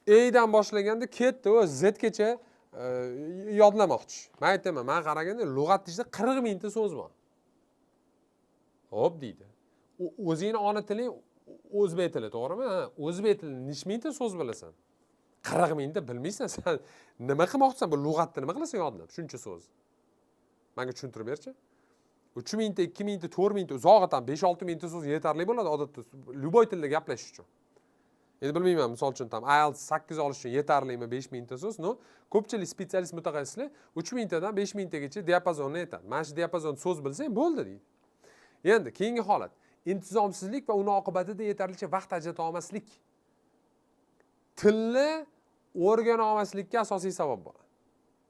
Edan boshlaganda ketdi, u Zgacha yodlamoqchi. Man aytaman, man qaraganda, lug'atni ichida 40 mingta so'z bor. "Ho'p", deydi. "O'zingni ona tiling o'zbek tili, to'g'rimi? Ha, o'zbek tilini necha mingta so'z bilasan? 40 mingta bilmaysan. San nima qilmoqchisan? Bu lug'atni nima qilasan yodlab shuncha so'z? Manga tushuntirib berchi." 3 mingta, 2 mingta, 4 mingta, uzog'i там 5-6 mingta so'z yetarli bo'ladi odatda любой tilda gaplashish uchun. Endi bilmayman, misol uchun, там IELTS 8 olish uchun yetarlimi 5 mingta so'z, но ko'pchilik специалист mutaxassislar 3 mingtadan 5 mingtagacha diapazonni aytadi. Mana shu diapazon so'z bilsang bo'ldi, deydi. Endi keyingi holat: intizomsizlik va uni oqibatida yetarlicha vaqt ajrata olmaslik tilni o'rgana olmaslikka asosiy sabab bo'ladi.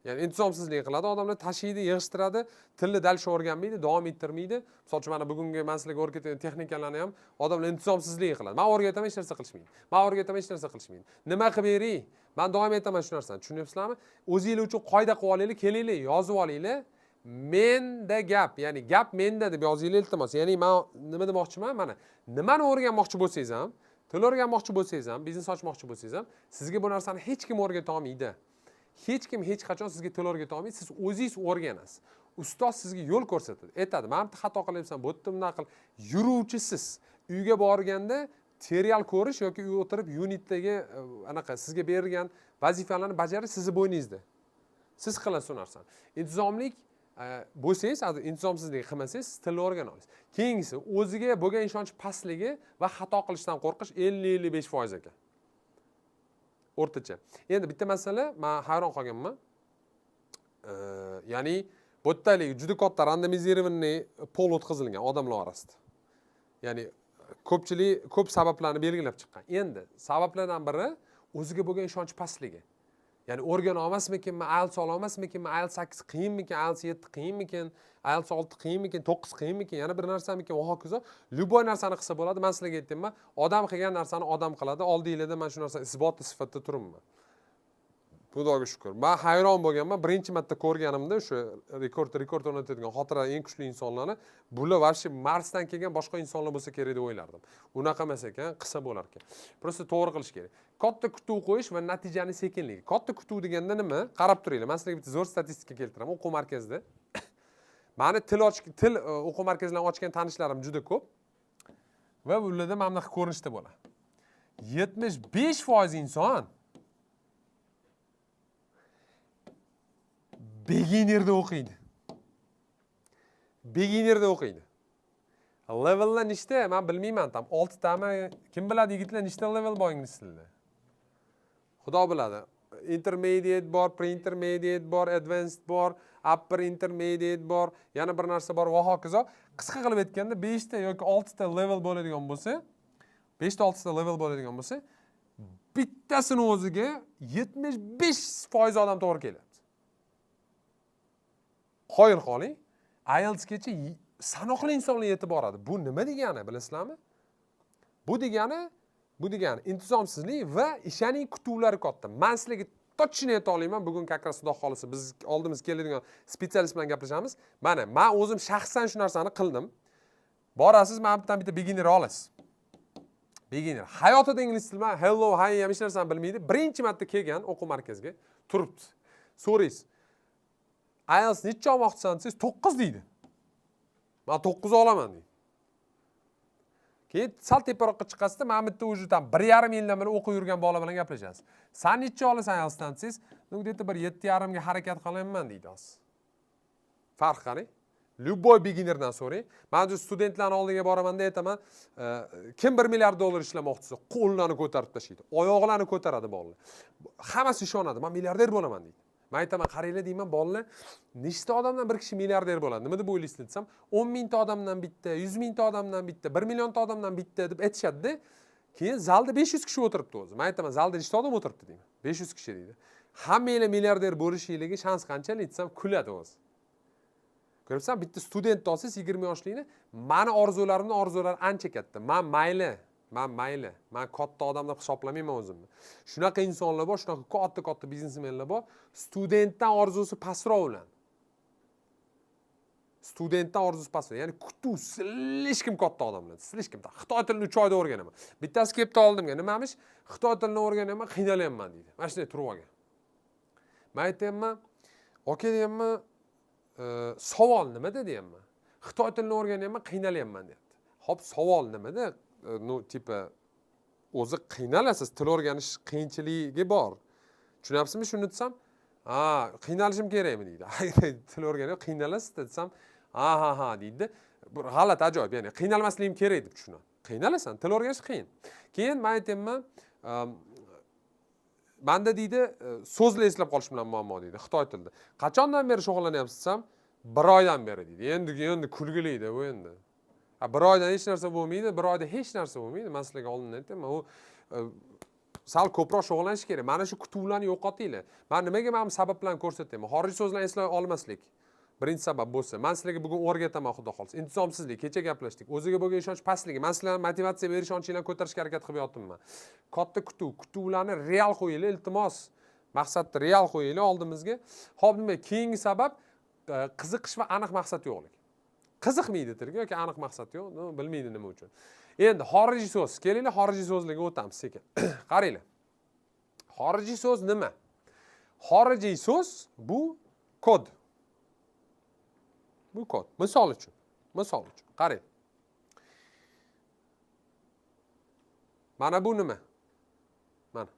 Ya'ni intizomsizlik qiladi odamlar, tashiydi, yig'ishtiradi, tilni дальше o'rganmaydi, davom ettirmaydi. Misol uchun, mana bugungi man sizlarga o'rgatgan texnikalarni ham odamlar intizomsizlik qiladi. Man o'rgataman, hech narsa qilishmaydi. Man o'rgataman, hech narsa qilishmaydi. Nima qilib beray? Man doim aytaman shu narsani, tushunyapsizlarmi? O'zinglar uchun qoida qilib olinglar, kelinglar, yozib olinglar. "Menda gap", ya'ni "gap menda" deb yozinglar, iltimos. Ya'ni man nima demoqchiman? Mana, nimani o'rganmoqchi bo'lsangiz ham, til o'rganmoqchi bo'lsangiz ham, biznes ochmoqchi bo'lsangiz ham, sizga bu narsani hech kim o'rgata olmaydi. Hech kim hech qachon sizga til o'rgata olmaydi, siz o'zingiz o'rganasiz. Ustoz sizga yo'l ko'rsatadi, aytadi: "Mana bu yerda xato qilyapsan, bu yerda bunaqa qil." Yuruvchi siz. Uyga borganda serial ko'rish yoki uyda o'tirib unitdagi anaqa sizga berilgan vazifalarni bajarish sizni bo'yningizda, siz qilasiz u narsani. Intizomlik bo'lsangiz, intizomsizlik qilmasangiz, siz tilni o'rgana olasiz. Keyingisi, o'ziga bo'lgan ishonch pastligi va xato qilishdan qo'rqish, 50-55% ekan o'rtacha. Endi bitta masala, man hayron qolganman. Ya'ni Bu yerda haligi juda katta randomizированный pol o'tkazilgan odamlar orasida. Ya'ni ko'pchilik ko'p sabablarni belgilab chiqqan. Endi sabablardan biri o'ziga bo'lgan ishonch pastligi. Ya'ni o'rgana olmasmikinman, IELTS ola olmasmikinman, IELTS 8 qiyinmikin, IELTS 7 qiyinmikin, IELTS 6 qiyinmikin, 9 qiyinmikin, yana bir narsamikin va hokazo. Любой narsani qilsa bo'ladi. Men sizlarga aytdimman, odam qilgan narsani odam qiladi. Oldinglarda men shu narsa isboti sifatida turibman. Xudoga shukur. Men hayron bo'lganman. Birinchi marta ko'rganimda o'sha rekord o'rnatadigan xotira eng kuchli insonlarni, bular вообще Marsdan kelgan boshqa insonlar bo'lsa kerak deb o'ylardim. Unaqa emas ekan, qilsa bo'lar ekan. Просто to'g'ri qilish kerak. Katta kutuv qo'yish va natijani sekinligi. Katta kutuv deganda nima? Qarab turinglar. Men sizlarga bitta zo'r statistika keltiraman. O'quv markazida. Mani til o'quv markazlarini ochgan tanishlarim juda ko'p. Va ularda mana bunaqa ko'rinishda bo'ladi. 75% inson beginnerda o'qiydi. Beginnerda o'qiydi. Levellar nechta? Men bilmayman tam. 6 tami? Kim biladi yigitlar, nechta level bor ingliz tilida? Xudo biladi. Intermediate bor, pre-intermediate bor, advanced bor, upper intermediate bor, yana bir narsa bor va hokazo. Qisqa qilib aytganda 5 ta yoki 6 ta level bo'ladigan bo'lsa, 5 ta 6 ta level bo'ladigan bo'lsa, bittasini o'ziga 75% odam to'g'ri keladi. Qoyil qoling, IELTSgacha sanoqli insonlar yetib boradi. Bu nima degani bilasizlarmi? Bu degani intizomsizlik va ishaning kutuvlari katta. Men sizlarga точно ayta olaman, bugun как раз Xudo xolisa biz oldimizga keladigan spetsialist bilan gaplashamiz. Mana men o'zim shaxsan shu narsani qildim. Borasiz, mana bu yerdan bitta beginner olasiz. Beginner hayotida ingliz tilini hello, hi ham hech narsani bilmaydi. Birinchi marta kelgan o'quv markaziga turibdi. So'raysiz. IELTS necha olmoqchisan desangiz 9 deydi. Men 9 olaman deydi. Keyin sal teparoqqa chiqasizda, mana bu yerda уже tam 1,5 yildan beri o'qib yurgan bola bilan gaplashasiz. San necha olasan IELTSdan desangiz, ну где-то bir 7,5 ga harakat qilyapman deydi hozir. Farq qarang. Любой beginnerdan so'rang. Men o'zi studentlarning oldiga boramanda aytaman, kim 1 milliard dollar ishlamoqchisi, qo'llarini ko'tarib tashlaydi, oyoqlarini ko'taradi bolalar. Hammasi ishonadi, men milliarder bo'laman deydi. Men aytaman, qaranglar deyman, bolalar, nechta odamdan bir kishi milliarder bo'ladi? Nima deb o'ylaysizlar desam, 10 mingta odamdan bitta, 100 mingta odamdan bitta, 1 millionta odamdan bitta deb aytishadi-da. Keyin zalda 500 kishi o'tiribdi o'zi. Men aytaman, zalda nechta odam o'tiribdi deyman. 500 kishi deydi. Hammanglar milliarder bo'lishinglarga shans qanchalik desam, kuladi o'zi. Ko'ribsan, bitta student olsangiz 20 yoshlikni, mani orzularimni orzulari ancha katta. Men mayli, men mayli, men katta odam deb hisoblamayman o'zimni. Shunaqa insonlar bor, shunaqa katta-katta biznesmenlar bor, studentdan orzusi pastroq ular. Studentdan orzusi pastroq, ya'ni kutuv слишком katta odamlar, слишком. Xitoy tilini 3 oyda o'rganaman. Bittasi kelibdi oldimga, nimamish? Xitoy tilini o'rganaman, qiynalyapman deydi. Mana shunday turib olgan. Men aytyapman, aka deyapman, savol nimada deyapman. Xitoy tilini o'rganyapman, qiynalyapman deyapti. Xo'p, savol nimada? Ну, типа o'zi qiynalasiz, til o'rganish qiyinchiligi bor. Tushunyapsizmi shuni desam? Ha, qiynalishim kerakmi deydi. Til o'rganib qiynalasiz desam, ha ha ha deydi. Bir g'alati ajoyib, ya'ni qiynalmasligim kerak deb tushunadi. Qiynalasan, til o'rganish qiyin. Keyin men aytyapman, menda deydi, so'zlar eslab qolish bilan muammo deydi, xitoy tilida. Qachondan beri shug'ullanyapsiz desam, 1 oydan beri deydi. Endi kulgiliydi bu endi. Ha, 1 oydan hech narsa bo'lmaydi, 1 oyda hech narsa bo'lmaydi. Men sizlarga oldindan aytaman, u sal ko'proq shug'ullanish kerak. Mana shu kutuvlarni yo'qotinglar. Men nimaga mana bu sabablarni ko'rsatyapman? Xorijiy so'zlarni eslay olmaslik. Birinchi sabab bo'lsa, men sizlarga bugun o'rgataman Xudo xohlasa. Intizomsizlik, kecha gaplashdik. O'ziga bo'lgan ishonch pastligi. Men sizlarni motivatsiya berish ishonchinglarni ko'tarishga harakat qilib yotibman. Katta kutuv, kutuvlarni real qo'yinglar, iltimos. Maqsadni real qo'yinglar oldimizga. Xo'p, nima? Keyingi sabab qiziqish va aniq maqsad yo'qlik. Qiziqmaydi tilga yoki aniq maqsad yo'q, no, bilmaydi nima uchun. Endi xorijiy so'z. Kelinglar, xorijiy so'zlarga o'tamiz sekin. Qaranglar. Xorijiy so'z nima? Xorijiy so'z bu kod. Bu kod. Misol uchun, qarang. Mana bu nima? Mana.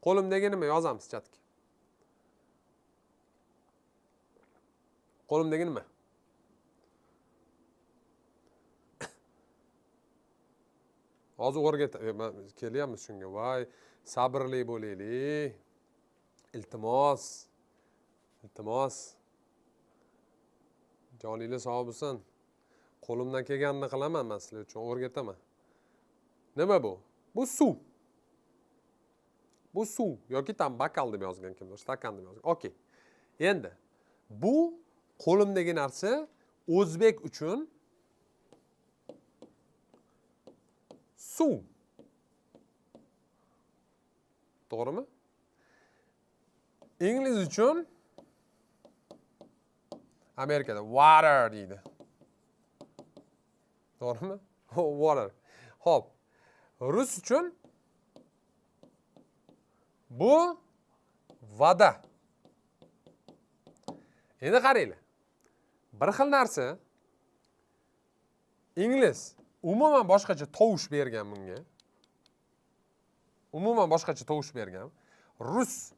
Qo'limdagi nima yozamiz chatga. Qo'limdagi nima? Hozir kelyapmiz shunga. Voy, sabrli bo'laylik. Iltimos. Iltimos, joninglar sog' bo'lsin. Qo'limdan kelganini qilaman man, sizlar uchun o'rgataman. Nima bu? Bu suv. Bu suv yoki там бокал deb yozgan kimdir, stakan deb yozgan. Okey. Endi bu qo'limdagi narsa o'zbek uchun suv. To'g'rimi? Ingliz uchun Amerikada water deydi. To'g'rimi? Water. Xo'p. Rus uchun bu вода. Endi qaranglar. Bir xil narsa, ingliz umuman boshqacha tovush bergan bunga. Umuman boshqacha tovush bergan. Rus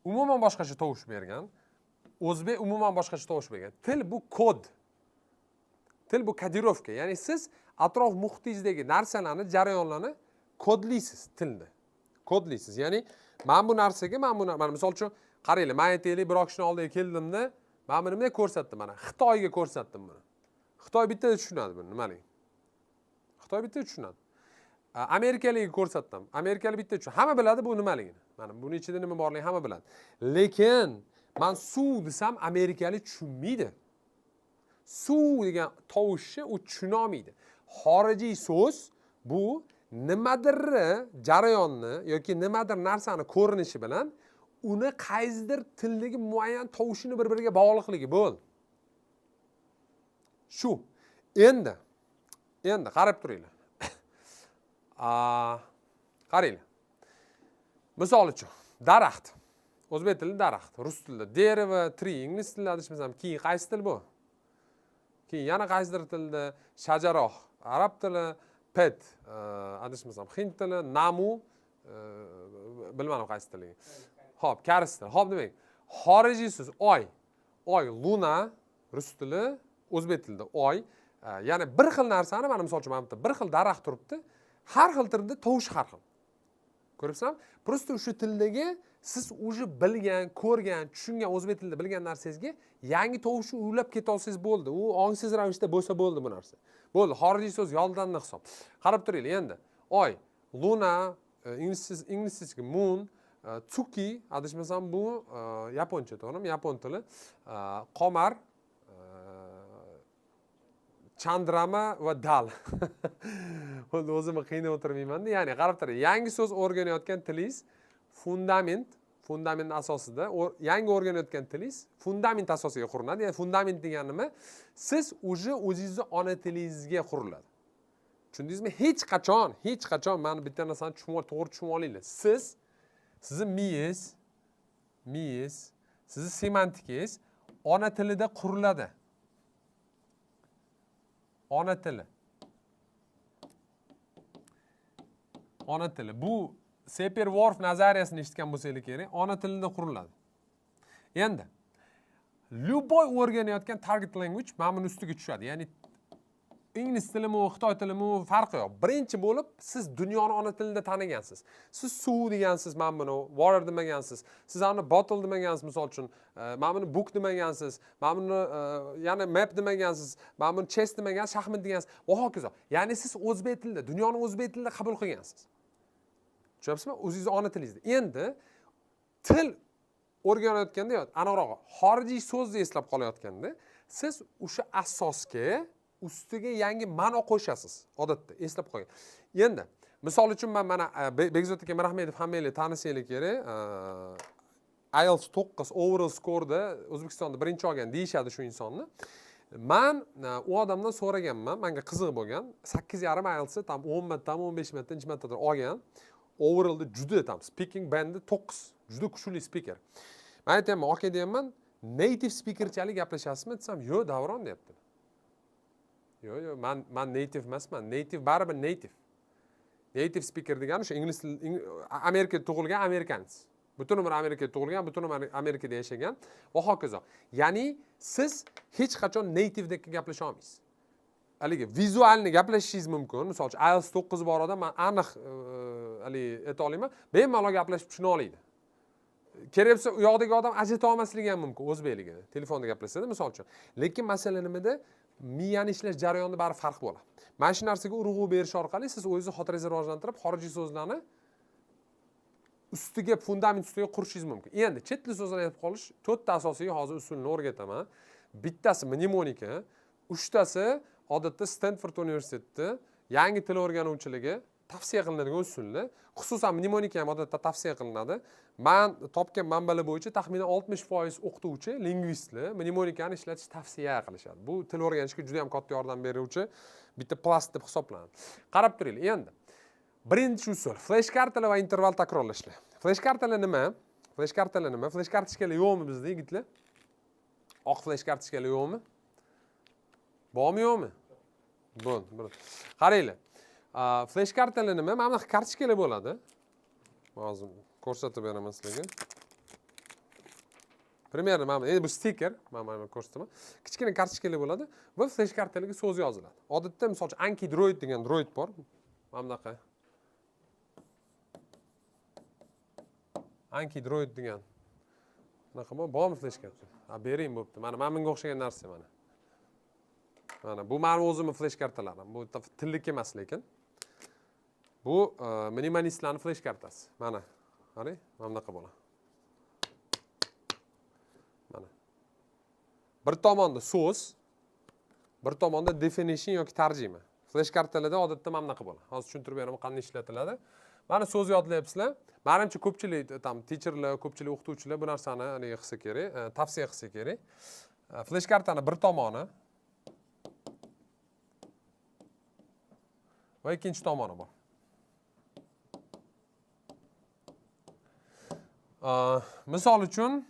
umuman boshqacha tovush bergan. O'zbek umuman boshqacha tovush bergan. Til bu kod. Til bu кодировка. Ya'ni siz atrof muhitingizdagi narsalarni, jarayonlarni kodlaysiz tilda. Kodlaysiz. Ya'ni men bu narsaga, men bu, mana misol uchun qaranglar, men aytaylik, biror kishini oldiga keldimda, men buni nimaga ko'rsatdim mana? Xitoyga ko'rsatdim buni. Xitoy bittada tushunadi buni nimaligini. Xitoy bitta tushunadi. Amerikalikka ko'rsatdim. Amerikalik bitta tushunadi. Hamma biladi bu nimaligini. Mana buni ichida nima borligini hamma biladi. Lekin men suv desam, amerikalik tushunmaydi. Suv degan tovushni u tushuna olmaydi. Xorijiy so'z bu nimadir jarayonni yoki nimadir narsani ko'rinishi bilan uni qaysidir tildagi muayyan tovushini bir-biriga bog'liqligi bo'ldi. Shu. Endi qarab turinglar. Qaranglar. Misol uchun, daraxt. O'zbek tilida daraxt, rus tilida дерево, tree, ingliz tilida adashmasam, keyin qaysi til bu? Keyin yana qaysidir tilda shajaroh, arab tili, pet, adashmasam, hind tili, namu, bilmadim qaysi tilligi. Xo'p, koreys tili. Xo'p, demak, xorijiy so'z oy. Oy, луна, rus tili, o'zbek tilida oy. Ya'ni bir xil narsani, mana misol uchun, mana bu yerda bir xil daraxt turibdi, har xil tilda tovush har xil. Ko'ryapsizmi? Просто o'sha tildagi siz уже bilgan, ko'rgan, tushungan, o'zbek tilida bilgan narsangizga yangi tovushni ulab keta olsangiz bo'ldi. U ongsiz ravishda bo'lsa bo'ldi bu narsa. Bo'ldi, xorijiy so'z yoldanni hisob. Qarab turinglar endi. Oy, луна, inglizchasiga moon, tsuki, adashmasam bu yaponcha, to'g'rimi? Yapon tili. Qomar, chandrama va dal. Bo'ldi, o'zimni qiynab o'tirmayman-da. Ya'ni qarab turing, yangi so'z o'rganayotgan tilingiz fundament asosida, yangi o'rganayotgan tilingiz fundament asosiga quriladi. Ya'ni fundament degani nima? Siz уже o'zingizni ona tilingizga quriladi. Tushundingizmi? Hech qachon, hech qachon mana bitta narsani to'g'ri tushunib olinglar. Siz, sizni miyangiz, sizni semantikangiz ona tilida quriladi. Ona tili. Ona tili. Bu Sapir-Whorf nazariyasini eshitgan bo'lsanglar kerak, ona tilida quriladi. Endi любой o'rganayotgan target language mana buni ustiga tushadi. Ya'ni ingliz tilimi, xitoy tilimi, farqi yo'q. Birinchi bo'lib siz dunyoni ona tilida tanigansiz. Siz suv degansiz, mana buni water demagansiz. Siz ani bottle demagansiz, misol uchun, mana buni book demagansiz, mana buni yana map demagansiz, mana buni chess demagansiz, shaxmat degansiz va hokazo. Ya'ni siz o'zbek tilida, dunyoni o'zbek tilida qabul qilgansiz. Tushunyapsizmi? O'zingizni ona tilingizda. Endi til o'rganayotganda yo aniqrog'i xorijiy so'zni eslab qolayotganda siz o'sha asosga ustiga yangi ma'no qo'shasiz odatda eslab qolgan. Endi misol uchun man mana Bekzod aka Mirahmedov, hammanglar tanisanglar kerak, IELTS 9 overall skorda O'zbekistonda birinchi olgan deyishadi shu insonni. Man u odamdan so'raganman, manga qiziq bo'lgan, 8,5 IELTSni tam 10 martami, 15 marta, necha martadir olgan. Overallda juda tam speaking bandda 9, juda kuchli speaker. Man aytyapman, aka deyapman, native speakerchalik gaplashasizmi desam, yo'q, Davron deyapti. Yo'q, yo'q, man native emasman. Native baribir native. Native speaker degani o'sha ingliz tili, Amerikada tug'ilgan американец. Butun umr Amerikada tug'ilgan, butun umr Amerikada yashagan va hokazo. Ya'ni siz hech qachon nativedek gaplasha olmaysiz. Haligi визуальный gaplashishingiz mumkin. Misol uchun IELTS 9 bor odam, man aniq haligi ayta olaman, bemalol gaplashib tushuna oladi. Kerak bo'lsa, u yoqdagi odam ajrata olmasligi ham mumkin o'zbekligini, telefonda gaplashsada, misol uchun. Lekin masala nimada? Miyani ishlash jarayonida baribir farq bo'ladi. Mana shu narsaga urg'u berish orqali siz o'zingizni xotirangizni rivojlantirib, xorijiy so'zlarni ustiga, fundament ustiga qurishingiz mumkin. Endi chet tili so'zlarini aytib qolish to'rtta asosiy hozir usulni o'rgataman. Bittasi mnemonika, uchtasi odatda Stenford universitetida yangi til o'rganuvchiligi tavsiya qilinadigan usullar. Xususan, mnemonika ham odatda tavsiya qilinadi. Man topgan manbalar bo'yicha taxminan 60% o'qituvchi, lingvistlar mnemonikani ishlatish tavsiya qilishadi. Bu til o'rganishga juda ham katta yordam beruvchi bitta пласт deb hisoblanadi. Qarab turinglar. Endi birinchi usul: flash kartalar va interval takrorlashlar. Flash kartalar nima? Flash kartalar nima? Flash kartochkalar yo'qmi bizda, yigitlar? Oq flash kartochkalar yo'qmi? Bormi, yo'qmi? Bo'ldi, bo'ldi. Qaranglar. Flash kartalar nima? Mana bunaqa kartochkalar bo'ladi. Hozir ko'rsatib beraman sizlarga. Примерно mana endi bu stiker, mana ko'rsataman. Kichkina kartochkalar bo'ladi va flash kartalarga so'z yoziladi. Odatda, misol uchun, Anki Droid degan droid bor. Mana bunaqa. Anki Droid degan. Bunaqa bormi flash karta? Ha, bering, bo'pti. Mana bunga o'xshagan narsa mana. Mana bu mani o'zimni flash kartalarim. Bu tillik emas lekin. Bu minimalistlarning flash kartasi. Mana. Qarang, mana bunaqa bo'ladi. Mana. Bir tomonda so'z, bir tomonda definition yoki tarjima. Flash kartalarda odatda mana bunaqa bo'ladi. Hozir tushuntirib beraman qanday ishlatiladi. Mana so'z yodlayapsizlar. Manimcha ko'pchilik tam teacherlar, ko'pchilik o'qituvchilar bu narsani haligi qilsa kerak, tavsiya qilsa kerak. Flash kartani bir tomoni va ikkinchi tomoni bor. Misol uchun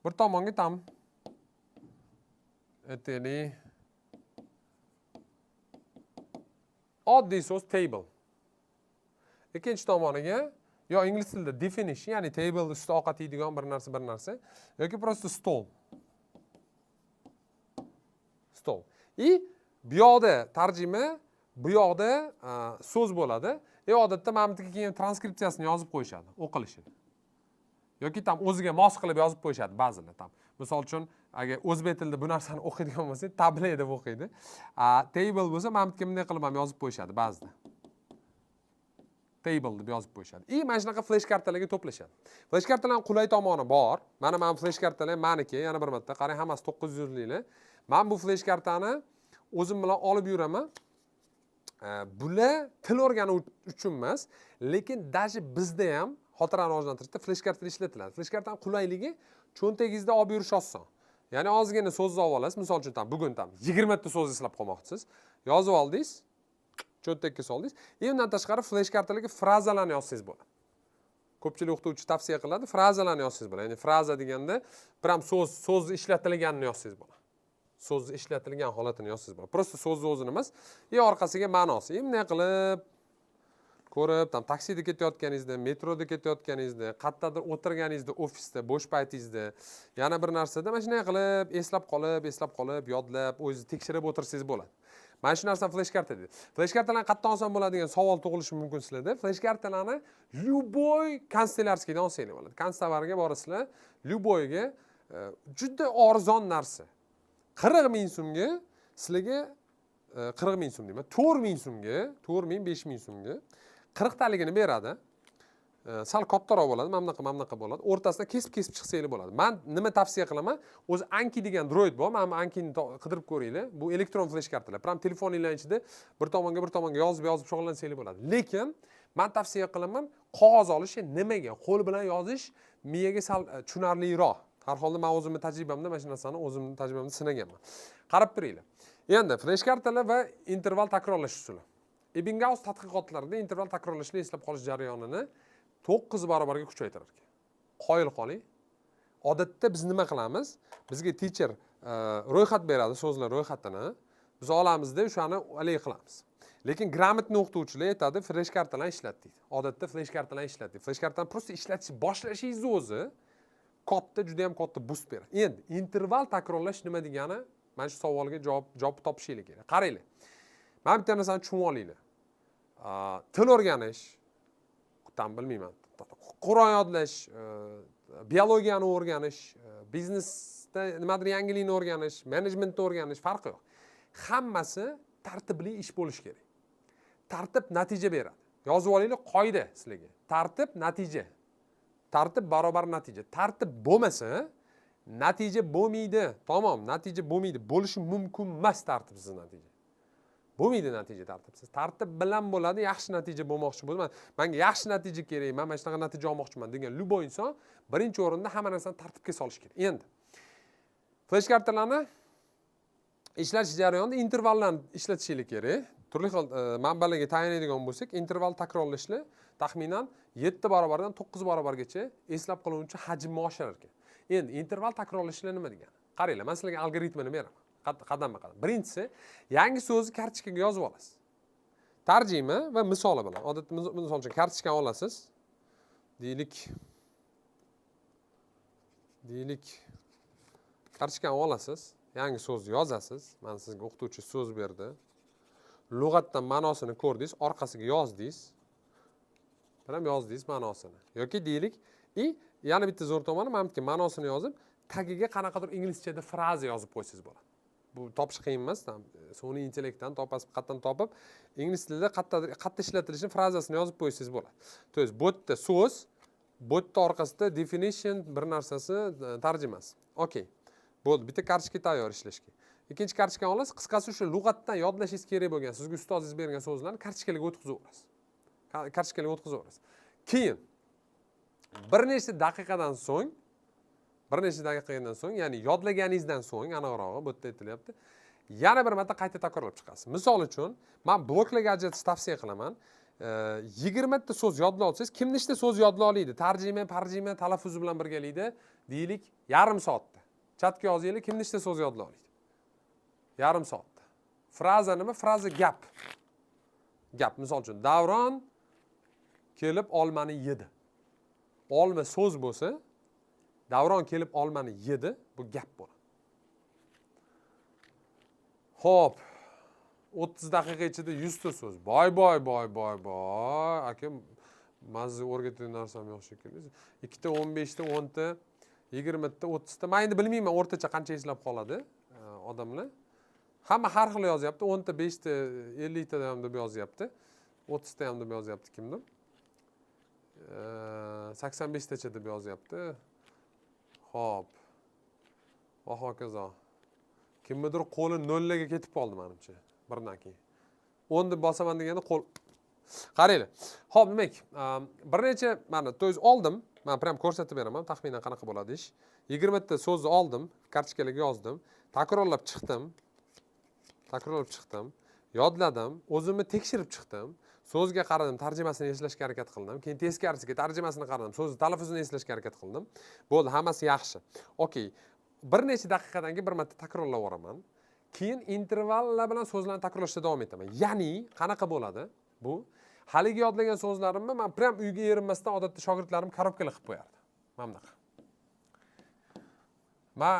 bir tomonga tam aytaylik oddiy so'z table. Ikkinchi tomoniga yo ingliz tilida definition, ya'ni table ustida ovqat yeydigan bir narsa, bir narsa yoki просто stol. Stol. И bu yoqda tarjima, bu yoqda so'z bo'ladi. Odatda mana bu yerga keyin transkripsiyasini yozib qo'yishadi, o'qilishini. Yoki tam o'ziga mos qilib yozib qo'yishadi ba'zilar tam. Misol uchun, agar o'zbek tilida bu narsani o'qiydigan bo'lsak, table deb o'qiydi. Table bo'lsa, mana bu yerga bunday qilib ham yozib qo'yishadi ba'zida. Table deb yozib qo'yishadi. И mana shunaqa flash kartalarga to'plashadi. Flash kartalarning qulay tomoni bor. Mana flash kartalar meniki, yana bir marta qarang, hammasi to'qqiz yuzliklar. Men bu flash kartani o'zim bilan olib yuraman. Bular til o'rganuv uchun emas, lekin даже bizda ham xotirani rivojlantirishda flash kartalar ishlatiladi. Flash kartaning qulayligi cho'ntagingizda olib yurish oson. Ya'ni ozgina so'zni olib olasiz, misol uchun tam bugun tam 20 ta so'z eslab qolmoqchisiz. Yozib oldingiz, cho'ntakka soldingiz. Undan tashqari flash kartalarga frazalarni yozsangiz bo'ladi. Ko'pchilik o'qituvchi tavsiya qiladi, frazalarni yozsangiz bo'ladi. Ya'ni fraza deganda prям so'z ishlatilganini yozsangiz bo'ladi. So'z ishlatilgan holatini yozsangiz bo'ladi. Просто so'zni o'zini emas, orqasiga ma'nosi. Bunday qilib ko'rib, tam taksida ketayotganingizda, metroda ketayotganingizda, qayerdadir o'tirganingizda, ofisda, bo'sh paytingizda, yana bir narsada mana shunday qilib eslab qolib, eslab qolib, yodlab, o'zingizni tekshirib o'tirsangiz bo'ladi. Mana shu narsani flash karta deydi. Flash kartalarni qayerdan olsam bo'ladi degan savol tug'ilishi mumkin sizlarda. Flash kartalarni любой kanselyarskiydan olsanglar bo'ladi. Kanselarga borasizlar, любойga, juda arzon narsa. 40 ming so'mga sizlarga, 40 ming so'm deyman, 4 ming so'mga, 4 ming, 5 ming so'mga 40 taligini beradi. Sal kattaroq bo'ladi, mana bunaqa, mana bunaqa bo'ladi. O'rtasidan kesib-kesib chiqsanglar bo'ladi. Men nima tavsiya qilaman? O'zi Anki degan droid bor. Mana bu Ankini qidirib ko'ringlar. Bu elektron flash kartalar. Prям telefoninglar ichida bir tomonga, bir tomonga yozib, yozib shug'ullansanglar bo'ladi. Lekin men tavsiya qilaman, qog'oz olish nimaga? Qo'l bilan yozish miyaga sal tushunarliroq. Har holda men o'zimni tajribamda mana shu narsani o'zimni tajribamda sinaganman. Qarab turinglar. Endi flash kartalar va interval takrorlash usuli. Ebbingaus tadqiqotlarida interval takrorlashni eslab qolish jarayonini 9 barobarga kuchaytirar ekan. Qoyil qoling. Odatda biz nima qilamiz? Bizga teacher ro'yxat beradi, so'zlar ro'yxatini. Biz olamizda o'shani haligi qilamiz. Lekin gрамотный o'qituvchilar aytadi, flash kartalarni ishlat deydi. Odatda flash kartalarni ishlat deydi. Flash kartani просто ishlatishni boshlashingiz o'zi katta, juda ham katta boost beradi. Endi interval takrorlash nima degani, mana shu savolga javob topishinglar kerak. Qaranglar. Mana bitta narsani tushunib olinglar. Til o'rganish, tam bilmayman, Qur'on yodlash, biologiyani o'rganish, biznesda nimadir yangilikni o'rganish, menejmentni o'rganish, farqi yo'q, hammasi tartibli ish bo'lishi kerak. Tartib natija beradi. Yozib olinglar, qoida sizlarga: tartib natija, tartib barobar natija. Tartib bo'lmasa, natija bo'lmaydi, tamom, natija bo'lmaydi, bo'lishi mumkin emas. Tartibsiz natija bo'lmaydi. Natija tartibsiz, tartib bilan bo'ladi. Yaxshi natija bo'lmoqchi bo'lsa, manga yaxshi natija kerak, man mana shunaqa natija olmoqchiman degan любой inson birinchi o'rinda hamma narsani tartibga solish kerak. Endi flash kartalarni ishlatish jarayonida intervallarni ishlatishinglar kerak. Turli xil manbalarga tayanadigan bo'lsak, interval takrorlashlar taxminan 7 barobardan 9 barobargacha eslab qoluvchi hajmni oshirar ekan. Endi interval takrorlashlar nima degani? Qaranglar, man sizlarga algoritmini beraman qadamma qadam. Birinchisi, yangi so'zni kartochkaga yozib olasiz, tarjima va misoli bilan. Odatda, misol uchun, kartochkani olasiz, deylik, kartochkani olasiz, yangi so'zni yozasiz. Mana, sizga o'qituvchi so'z berdi, lug'atdan ma'nosini ko'rdingiz, orqasiga yozdingiz, biram yozdingiz ma'nosini. Yoki deylik, и yana bitta zo'r tomoni, mana bu yerga ma'nosini yozib, tagiga qanaqadir inglizchada fraza yozib qo'ysangiz bo'ladi. Bu topish qiyin emas, там sun'iy intellektdan topasiz, qayerdan topib, ingliz tilida qayerdadir, qayerda ishlatilishini, frazasini yozib qo'ysangiz bo'ladi. То есть bu yerda so'z, bu yerda orqasida definition, bir narsasi, tarjimasi. Okey, bo'ldi, bitta kartochka tayyor ishlashga. Ikkinchi kartochkani olasiz. Qisqasi, o'sha lug'atdan yodlashingiz kerak bo'lgan, sizga ustozingiz bergan so'zlarni kartochkalarga o'tkazib yuborasiz, kartochkalarga o'tkazib yuborasiz. Keyin bir necha daqiqadan so'ng, bir necha daqiqadan so'ng, ya'ni yodlaganingizdan so'ng, aniqrog'i bu yerda aytilyapti, yana bir marta qayta takrorlab chiqasiz. Misol uchun, man bloklarga ajratishni tavsiya qilaman. 20 ta so'z yodlab olsangiz, kim nechta so'z yodlay oladi tarjima, parjima, talaffuzi bilan birgalikda, deylik, yarim soatda? Chatga yozinglar, kim nechta so'z yodlay oladi yarim soatda? Fraza nima? Fraza gap, gap. Misol uchun, Davron kelib olmani yedi. Olma so'z bo'lsa, Davron kelib olmani yedi, bu gap bo'ladi. Ho'p, 30 daqiqa ichida 100 ta so'z. Boy, boy, boy, boy, boy, aka, man sizga o'rgatadigan narsam yo'q shekilli. Ikkita, 15 ta, 10 ta, 20 ta, 30 ta. Man endi bilmayman, o'rtacha qancha eslab qoladi odamlar. Hamma har xil yozyapti: 10 ta, 5 ta, 50 ta ham deb yozyapti, 30 ta ham deb yozyapti, kimdir 85 tacha deb yozyapti. Ho'p, va hokazo. Kimnidir qo'li nollarga ketib qoldi manimcha birdan keyin. 10 deb bosaman deganda qo'l, qaranglar. Ho'p, demak, bir necha, mana, то есть oldim, man прям ko'rsatib beraman taxminan qanaqa bo'ladi ish. 20 ta so'zni oldim, kartochkalarga yozdim, takrorlab chiqdim, takrorlab chiqdim, yodladim, o'zimni tekshirib chiqdim, so'zga qaradim, tarjimasini eslashga harakat qildim, keyin teskarisiga, tarjimasini qaradim, so'zni talaffuzini eslashga harakat qildim. Bo'ldi, hammasi yaxshi, okey. Bir necha daqiqadan keyin bir marta takrorlab yuboraman, keyin intervallar bilan so'zlarni takrorlashda davom etaman. Ya'ni qanaqa bo'ladi bu? Haligi yodlagan so'zlarimni man прям uyga erinmasdan, odatda shogirdlarim korobkalar qilib qo'yardi mana bunaqa. Man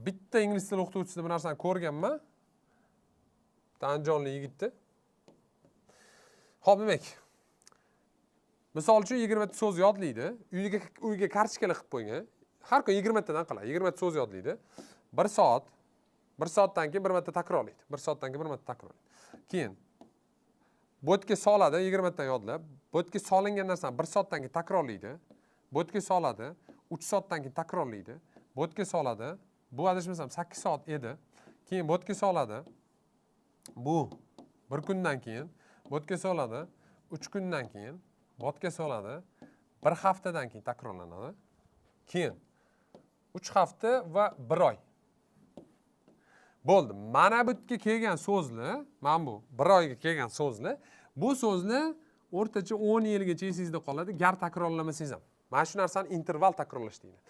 bitta ingliz tili o'qituvchisida bu narsani ko'rganman, bitta andijonlik yigitni. Ho'p, demak, misol uchun, 20 ta so'z yodlaydi, uyga kartochkalar qilib qo'ygan, har kun 20 tadan qiladi, 20 ta so'z yodlaydi. Bir soat, bir soatdan keyin bir marta takrorlaydi, bir soatdan keyin bir marta takrorlaydi. Keyin bo'tga soladi, 20 tadan yodlab, bo'tga solingan narsani bir soatdan keyin takrorlaydi, bo'tga soladi, 3 soatdan keyin takrorlaydi, bo'tga soladi. Bu, adashmasam, 8 soat edi. Keyin bo'tga soladi, bu bir kundan keyin bo'tga soladi, 3 kundan keyin botga soladi, bir haftadan keyin takrorlanadi, keyin 3 hafta va bir oy. Bo'ldi. Mana bu yerga kelgan so'zlar, mana bu bir oyga kelgan so'zlar, bu so'zni o'rtacha 10 yilgacha esingizda qoladi, gar takrorlamasangiz ham. Mana shu narsani interval takrorlash deyiladi.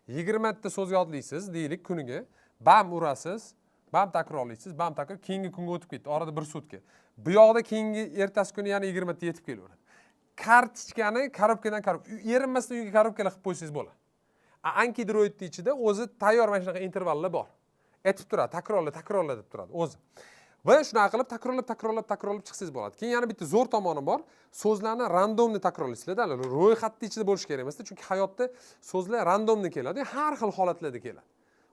20 ta so'z yodlaysiz, deylik, kuniga, bam urasiz, bam takrorlaysiz, bam takror, keyingi kunga o'tib ketdi, orada bir sutka. Bu yoqda keyingi ertasi kuni yana 20 ta yetib kelaveradi. Kartochkani korobkadan erinmasdan uyga korobkalar qilib qo'ysangiz bo'ladi. Anki Droidni ichida o'zi tayyor mana shunaqa intervallar bor, aytib turadi, takrorla, takrorla deb turadi o'zi. Va shunaqa qilib takrorlab, takrorlab, takrorlab chiqsangiz bo'ladi. Keyin yana bitta zo'r tomoni bor: so'zlarni рандомный takrorlaysizlarda, ro'yxatni ichida bo'lishi kerak emasda, chunki hayotda so'zlar рандомный keladi, har xil holatlarda keladi.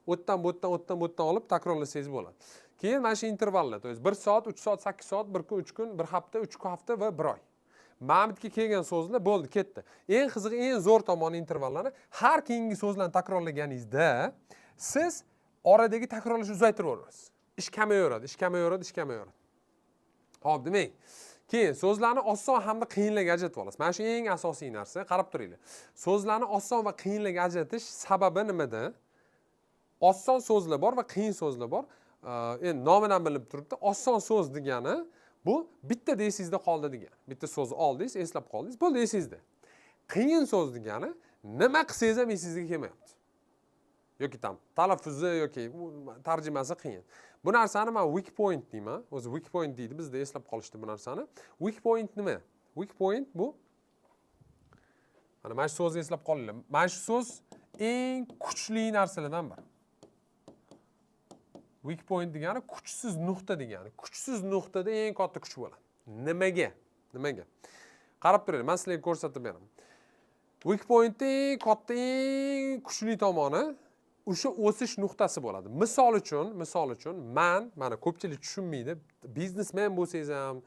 U yerdan, bu yerdan, u yerdan, bu yerdan olib takrorlasangiz bo'ladi. Keyin mana shu intervallar, то есть 1 soat, 3 soat, 8 soat, bir kun, 3 kun, bir hafta, 3 hafta va bir oy. Mana bu yerga kelgan so'zlar bo'ldi, ketdi. Eng qizig'i, eng zo'r tomoni, intervallarni har keyingi so'zlarni takrorlaganingizda siz oradagi takrorlashni uzaytiraverasiz. Ish kamayaveradi, ish kamayaveradi, ish kamayaveradi. Ho'p, demak, keyin so'zlarni oson hamda qiyinlarga ajratib olasiz. Mana shu eng asosiy narsa. Qarab turinglar, so'zlarni oson va qiyinlarga ajratish sababi nimada? Oson so'zlar bor va qiyin so'zlar bor. Endi nomidan bilinib turibdi, oson so'z degani bu bittada esingizda qoldi degani. Bitta so'zni oldingiz, eslab qoldingiz, bo'ldi, esingizda. Qiyin so'z degani nima qilsangiz ham esingizga kelmayapti yoki там talaffuzi yoki tarjimasi qiyin. Bu narsani man weak point deyman o'zi, weak point deydi bizda eslab qolishdi bu narsani. Weak point nima? Weak point bu mana shu so'zni eslab qolinglar. Mana shu so'z eng kuchli narsalardan biri. Weak point degani kuchsiz nuqta degani. Kuchsiz nuqtada eng katta kuch bo'ladi. Nimaga? Nimaga? Qarab turinglar, man sizlarga ko'rsatib beraman. Weak pointni eng katta, eng kuchli tomoni o'sha o'sish nuqtasi bo'ladi. Misol uchun, man mana, ko'pchilik tushunmaydi, biznesmen bo'lsangiz ham,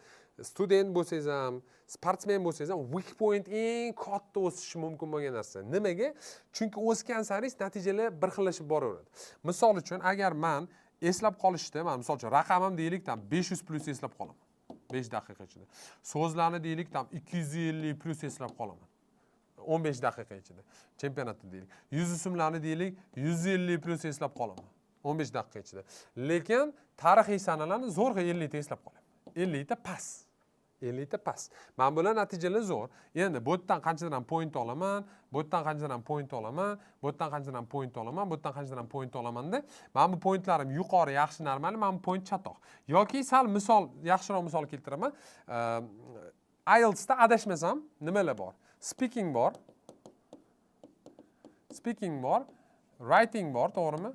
student bo'lsangiz ham, sportsmen bo'lsangiz ham, weak point eng katta o'sishi mumkin bo'lgan narsa. Nimaga? Chunki o'sgan saringiz natijalar bir xillashib boraveradi. Misol uchun, agar man eslab qolishda, man misol uchun raqamim, deylik, там 500+ eslab qolaman 5 daqiqa ichida. So'zlarni, deylik, там 250+ eslab qolaman 15 daqiqa ichida chempionatda, deylik. 100 ismlarni, deylik, 150+ eslab qolaman 15 daqiqa ichida. Lekin tarixiy sanalarni zo'rg'a 50 ta eslab qolaman, 50 ta past, 50 ta past. Mana bular natijalar zo'r. Endi bu yerdan qanchadan ham point olaman, bu yerdan qanchadan ham point olaman, bu yerdan qanchadan ham point olaman, bu yerdan qanchadan ham point olamanda, mana bu pointlarim yuqori, yaxshi, normal, mana bu point chatoq. Yoki sal misol, yaxshiroq misol keltiraman. IELTSda, adashmasam, nimalar bor? Speaking bor, speaking bor, writing bor, to'g'rimi?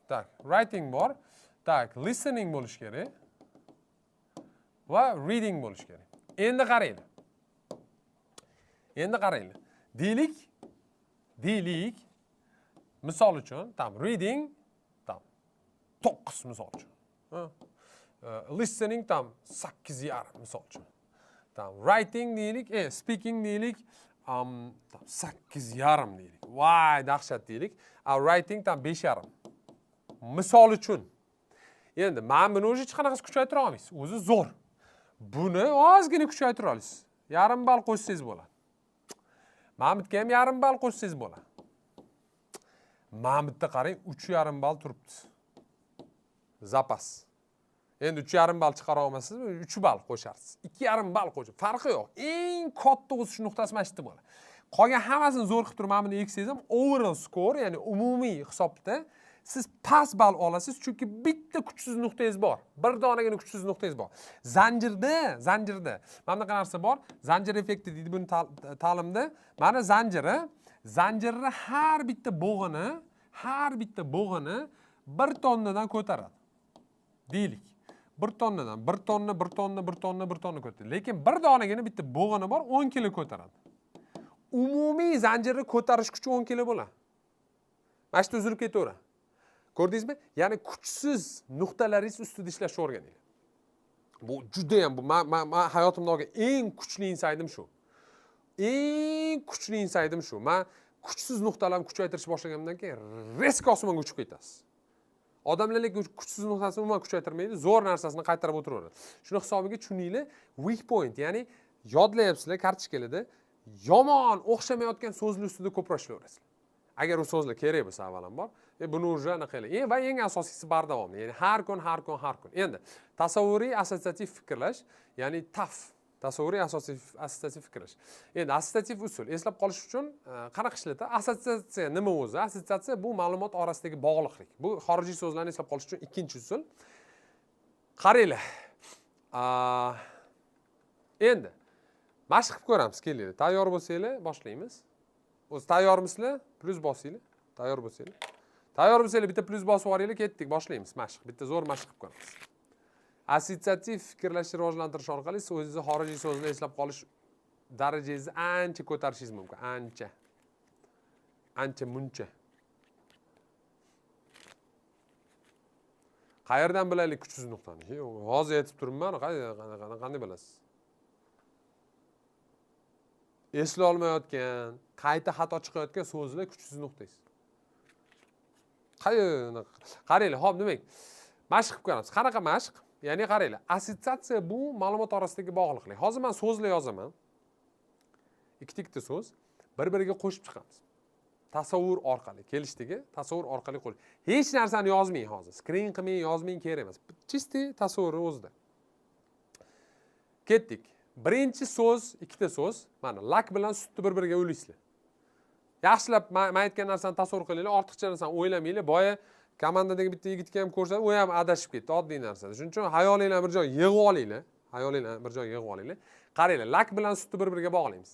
Так, writing bor, так, listening bo'lishi kerak va reading bo'lishi kerak. Endi qaranglar, endi qaranglar, deylik, misol uchun, там reading там 9, misol uchun. Ha. Listening там 8,5, misol uchun, там writing deylik, speaking deylik, там 8,5 deylik, voy, dahshat deylik, a writing там 5,5, misol uchun. Endi mana buni уже hech qanaqasi kuchaytira olmaysiz, o'zi zo'r. Buni ozgina kuchaytira olasiz, yarim ball qo'shsangiz bo'ladi. Mana bu yerga ham yarim ball qo'shsangiz bo'ladi. Mana bu yerda qarang, 3,5 ball turibdi zapas. Endi 3,5 ball chiqara olmasangiz, 3 ball qo'sharsiz, 2,5 ball qo'shib, farqi yo'q. Eng katta o'sish nuqtasi mana shu yerda bo'ladi. Qolgan hammasini zo'r qilib turib, mana buni eksangiz ham, overall score, ya'ni umumiy hisobda siz past ball olasiz, chunki bitta kuchsiz nuqtangiz bor, bir donagina kuchsiz nuqtangiz bor zanjirda. Zanjirda mana bunaqa narsa bor, zanjir effekti deydi buni ta'limda. Mana zanjiri, zanjirni har bitta bo'g'ini, har bitta bo'g'ini 1 tonnadan ko'taradi, deylik. 1 tonnadan, 1 tonna, 1 tonna, 1 tonna, 1 tonna ko'taradi. Lekin bir donagina bitta bo'g'ini bor, 10 kilo ko'taradi. Umumiy zanjirni ko'tarish kuchi 10 kilo bo'ladi. Mana shu yerda uzilib ketaveradi, ko'rdingizmi? Ya'ni kuchsiz nuqtalaringiz ustida ishlashni o'rganinglar. Bu judayam, bu man hayotimda olgan eng kuchli insaytim shu, eng kuchli insaytim shu. Man kuchsiz nuqtalarni kuchaytirishni boshlaganimdan keyin резко osmonga uchib ketasiz. Odamlar lekin kuchsiz nuqtasini umuman kuchaytirmaydi, zo'r narsasini qaytarib o'tiraveradi. Shuni hisobiga, tushuninglar, weak point, ya'ni yodlayapsizlar kartochkalarda, yomon o'xshamayotgan so'zlar ustida ko'proq ishlayverasizlar, agar u so'zlar kerak bo'lsa avvalambor. Buni уже anaqa va eng asosiysi bardavomli, ya'ni har kun, har kun, har kun. Endi tasavvuriy assotsiativ fikrlash, ya'ni TAF, tasavvuriy assotsiativ fikrlash. Endi assotsiativ usul eslab qolish uchun qanaqa ishlatadi? Assotsiatsiya nima o'zi? Assotsiatsiya bu ma'lumot orasidagi bog'liqlik. Bu xorijiy so'zlarni eslab qolish uchun ikkinchi usul. Qaranglar, endi mashq qilib ko'ramiz. Kelinglar, tayyor bo'lsanglar, boshlaymiz. O'zi tayyormisizlar? Plyus bosinglar tayyor bo'lsanglar. Tayyor bo'lsanglar, bitta plyus bosib yuboringlar, ketdik, boshlaymiz mashq. Bitta zo'r mashq qilib ko'ramiz. Assotsiativ fikrlashni rivojlantirish orqali siz o'zingizni xorijiy so'zni eslab qolish darajangizni ancha ko'tarishingiz mumkin. Ancha. Ancha muncha. Qayerdan bilaylik kuchsiz nuqtani? Yo'q, hozir aytib turibman, qanday bilasiz? Esla olmayotgan, qayta xato chiqayotgan so'zlar kuchsiz nuqtangiz. Qaranglar, hop, demak, mashq qilib ko'ramiz. Qanaqa mashq? Ya'ni qaranglar, assotsiatsiya bu ma'lumot orasidagi bog'liqlik. Hozir men so'zlar yozaman. Ikkita-ikkita so'z bir-biriga qo'shib chiqamiz. Tasavvur orqali, kelishdigi, tasavvur orqali qo'l. Hech narsani yozmang hozir. Skrin qilmang, yozmang, kerak emas. Чистый tasavvuri o'zida. Ketdik. Birinchi so'z, ikkita so'z. Mana lak bilan sutni bir-biriga ulaysizlar. Yaxshilab men aytgan narsani tasavvur qilinglar, ortiqcha narsani o'ylamanglar. Boya komandadagi bitta yigitga ham ko'rsatdim, u ham adashib ketdi, oddiy narsada. Shuning uchun xayolinglarni bir joyga yig'ib olinglar. Xayolinglarni bir joyga yig'ib olinglar. Qaranglar, lak bilan sutni bir-biriga bog'laymiz.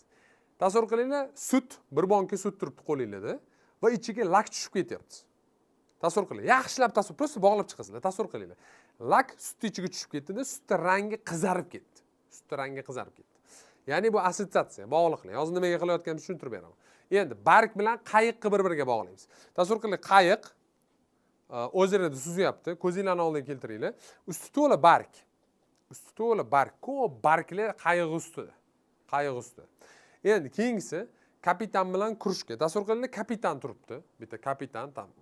Tasavvur qilinglar, sut, bir bonka sut turibdi qo'lingizda va ichiga lak tushib ketyapti. Tasavvur qilinglar, yaxshilab tasavvur, просто bog'lab chiqasizlar, tasavvur qilinglar. Lak sutni ichiga tushib ketdi-da, sutning rangi qizarib ketdi. Sutning rangi qizarib ketdi. Ya'ni bu assotsiatsiya, bog'liqlik. Hozir nimaga qilayotganimni tushuntirib beraman. Endi barg bilan qayiqni bir-biriga bog'laymiz. Tasavvur qiling, qayiq o'zerada suzyapti, ko'zinglarni oldiga keltiringlar. Usti to'la barg. Usti to'la barg, ko'p barglar qayiq ustida. Qayiq ustida. Endi keyingisi kapitan bilan krujka. Tasavvur qilinglar, kapitan turibdi. Bitta kapitan tam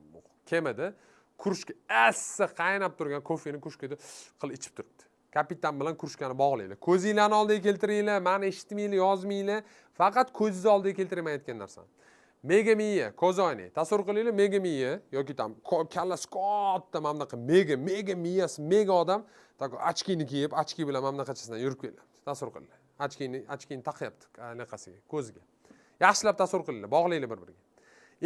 kemada krujka issiq qaynab turgan kofeni krujkada qilib ichib turibdi. Kapitan bilan krujkani bog'langlar. Ko'zinglarni oldiga keltiringlar, meni eshitmanglar, yozmanglar. Faqat ko'zingizni oldiga keltiring men aytgan narsani. Mega miya, ko'z oynak. Tasavvur qilinglar, mega miya yoki tam kallasi katta mana bunaqa mega, mega miyasi, mega odam такой ochkini kiyib, ochki bilan mana bunaqachasidan yurib kelyapti. Tasavvur qilinglar. Ochkini taqyapti anaqasiga, ko'ziga. Yaxshilab tasavvur qilinglar, bog'langlar bir-biriga.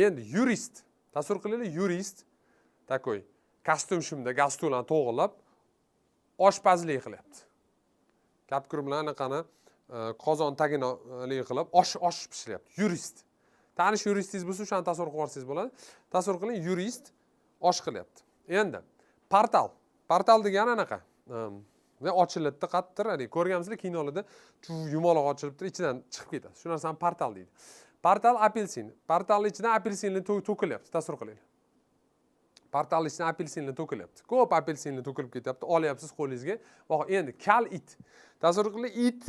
Endi yurist, tasavvur qilinglar, yurist такой kostyum shimda galstuklarni to'g'rilab oshpazlik qilyapti. Kapkur bilan anaqani qozon tagini qilib osh pishiryapti. Yurist. Tanish yuristingiz bo'lsa, o'shani tasavvur qilib olsangiz bo'ladi. Tasavvur qiling, yurist osh qilyapti. Endi portal. Portal degani anaqa. Ochiladida qattiq, haligi ko'rganmisizlar kinolarda yumaloq ochilib turib ichidan chiqib ketadi. Shu narsani portal deydi. Portal apelsin. Portalning ichidan apelsinlar to'kilyapti, tasavvur qiling. Portalning ichidan apelsinlar to'kilyapti. Ko'p apelsinlar to'kilib ketyapti. Olyapsiz qo'lingizga. Voh, endi kal it. Tasavvur qiling, it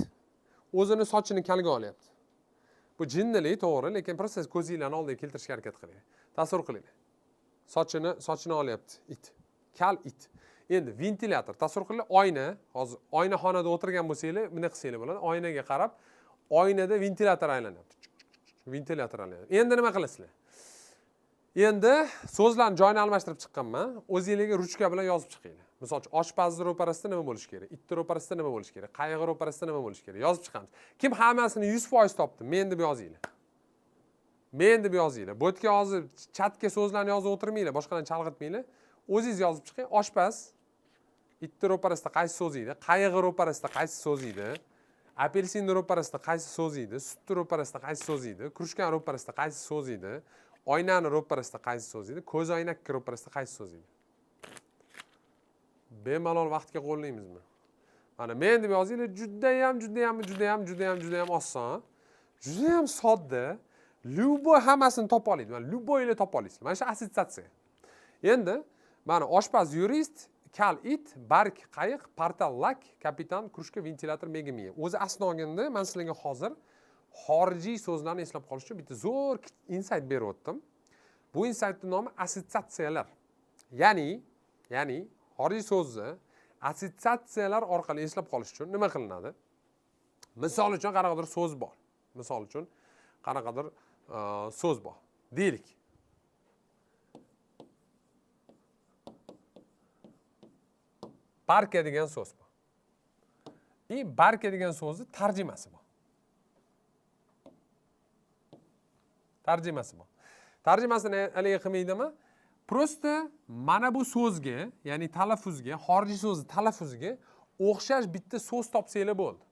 o'zini sochini kalga olyapti. Bu jinnilik, to'g'ri, lekin просто ko'zinglarni oldiga keltirishga harakat qiling. Tasavvur qiling. Sochini olyapti it. Kal it. Endi ventilyator. Tasavvur qiling, oyna. Hozir oynaxonada o'tirgan bo'lsanglar, bunday qilsanglar bo'ladi. Oynaga qarab, oynada ventilyator aylanyapti. Ventilyator aylanyapti. Endi nima qilasizlar? Endi so'zlarni joyini almashtirib chiqqanman. O'zingizlarga ruchka bilan yozib chiqinglar. Misol uchun, oshpazni ro'parasida nima bo'lishi kerak? Itni ro'parasida nima bo'lishi kerak? Qayiq ro'parasida nima bo'lishi kerak? Yozib chiqamiz. Kim hammasini 100% topdi? Men deb yozinglar. Men deb yozinglar. Bu yerga hozir chatga so'zlarni yozib o'tirmanglar, boshqalarni chalg'itmanglar. O'zingiz yozib chiqing. Oshpaz itni ro'parasida qaysi so'z edi? Qayiq ro'parasida qaysi so'z edi? Apelsinni ro'parasida qaysi so'z edi? Sutni ro'parasida qaysi so'z edi? Krujkani ro'parasida qaysi so'z edi? Oynani ro'parasida qaysi so'z edi? Ko'z oynakni ro'parasida qaysi so'z edi? Bemalol vaqtga qo'llaymizmi? Mana men deb yozinglar, judayam, judayam, judayam, judayam, judayam oson. Judayam sodda. Любой hammasini topa oladi. Mana любой ila topa olasiz. Mana shu assotsiatsiya. Endi mana oshpaz, yurist, kal it, barg qayiq, portal lak, kapitan, krujka, ventilyator, mega miya. O'zi aslini olganda men sizlarga hozir xorijiy so'zlarni eslab qolish uchun bitta zo'r insight berib o'tdim. Bu insightning nomi assotsiatsiyalar. Ya'ni xorijiy so'zni assotsiatsiyalar orqali eslab qolish uchun nima qilinadi? Misol uchun qanaqadir so'z bor. Misol uchun qanaqadir so'z bor. Deylik. Barka degan so'z bor. И barka degan so'zni tarjimasi bor. Tarjimasi bor. Tarjimasini haligi qilmaydimi? Prosta mana bu so'zga, ya'ni talaffuzga, xorijiy so'zni talaffuziga o'xshash bitta so'z topsanglar bo'ldi.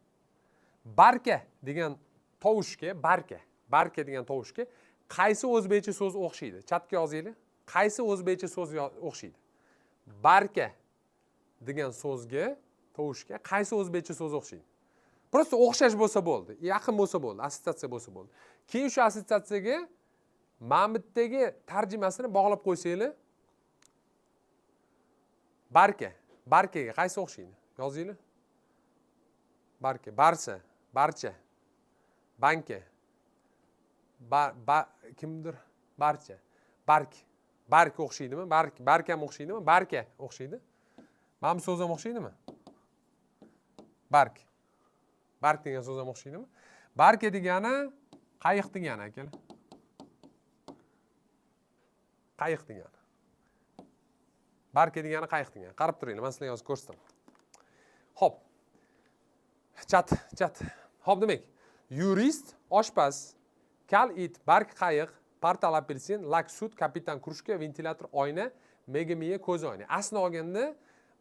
Barka degan tovushga, barka, barka degan tovushga qaysi o'zbekcha so'z o'xshaydi? Chatga yozinglar. Qaysi o'zbekcha so'z o'xshaydi? Barka degan so'zga, tovushga qaysi o'zbekcha so'z o'xshaydi? Просто o'xshash bo'lsa bo'ldi, yaqin bo'lsa bo'ldi, assotsiatsiya bo'lsa bo'ldi. Keyin shu assotsiatsiyaga mana bu yerdagi tarjimasini bog'lab qo'ysanglar, barka, barkaga qaysi o'xshaydi? Yozinglar. Barka, barsa, barcha, banka, ba, kimdir barcha, bark, bark o'xshaydimi? Bark, bark ham o'xshaydimi? Barka o'xshaydi. Mana bu so'z ham o'xshaydimi? Bark. Bark degan so'z ham o'xshaydimi? Barka degani qayiq degani, akalar. Qayiq degani. Barka degani qayiq degani. Qarab turinglar, men sizlarga hozir ko'rsataman. Xo'p. Chat, chat. Xo'p, demak, yurist, oshpaz, kal it, bark qayiq, portal apelsin, lak sut, kapitan krujka, ventilyator oyna, mega miya, ko'z oyna. Aslini olganda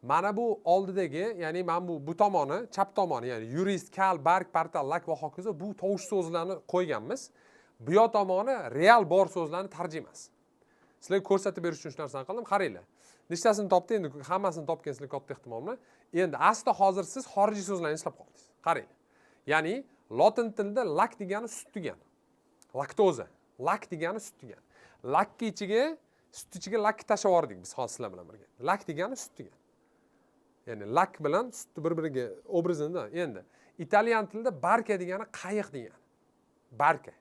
mana bu oldidagi, ya'ni mana bu tomoni, chap tomoni, ya'ni yurist, kal, bark, portal, lak va hokazo bu tovush so'zlarni qo'yganmiz. Bu yoq tomoni real bor so'zlarni tarjimasi. Sizlarga ko'rsatib berish uchun shu narsani qildim. Qaranglar. Nechtasini topdi endi, hammasini topgansizlar katta ehtimol bilan. Endi aslida hozir siz xorijiy so'zlarni eslab qoldingiz. Qaranglar. Ya'ni lotin tilida lak degani sut degani. Laktoza. Lak degani sut degani. Lakka ichiga, sut ichiga lak tashlab yubordik biz hozir sizlar bilan birga. Lak degani sut degani. Ya'ni lak bilan sutni bir-biriga obrazini. Endi italyan tilida barka degani qayiq degani. Barka.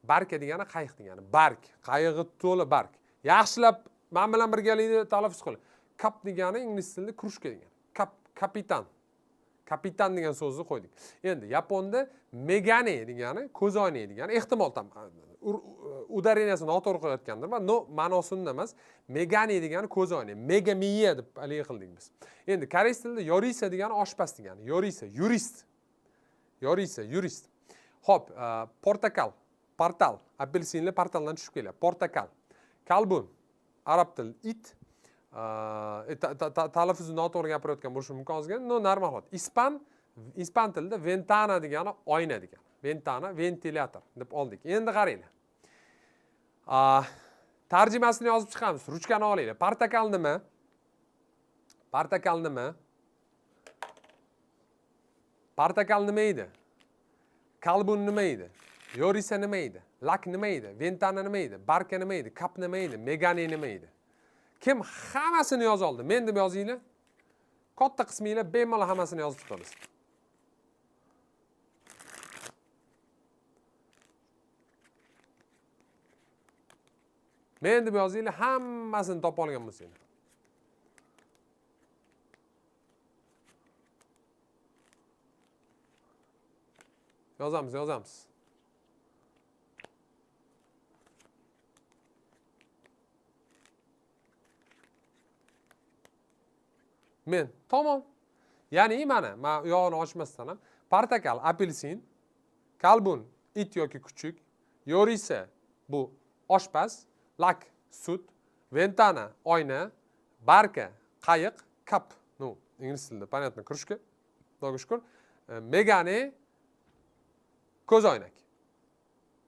Barka degani qayiq degani. Bark, qayig'i to'la bark. Yaxshilab men bilan birgalikda talaffuz qiling. Kap degani ingliz tilida krujka degani. Kap, kapitan. Kapitan degan so'zni qo'ydik. Endi yaponda megane degani ko'zoynak degani, ehtimol tam udareniyasini noto'g'ri qo'yayotgandirman, no ma'nosi unda emas. Megane degani ko'zoynak, mega miya deb haligi qildik biz. Endi koreys tilida yorisa degani oshpaz degani, yorisa, yurist. Yorisa, yurist. Xo'p, portakal, portal, apelsinli portaldan tushib kelyapti. Portakal. Kalbun, arab tili it. Talaffuzni noto'g'ri gapirayotgan bo'lishim mumkin ozgina, no normal holat. Ispan tilida ventana degani oyna degani. Ventana, ventilyator deb oldik. Endi qaranglar. Tarjimasini yozib chiqamiz. Ruchkani olinglar. Portakal nima? Portakal nima? Portakal nima edi? Kalbun nima edi? Yorisa nima edi? Lak nima edi? Ventana nima edi? Barka nima edi? Kap nima edi? Megane nima edi? Kim hammasini yoza oldi? Men deb yozinglar. Katta qisminglar bemalol hammasini yozib chiqamiz. Men deb yozinglar, hammasini topa olgan bo'lsanglar. Yozamiz, yozamiz. Men, tamom. Ya'ni mana, men u yog'ini ochmasdan ham portakal, apelsin, kalbun, it yoki kuchuk, yorisa bu oshpaz, lak, sut, ventana, oyna, barka, qayiq, kap, ну, ingliz tilida понятно, кружка, Xudoga shukur, megane, ko'zoynak.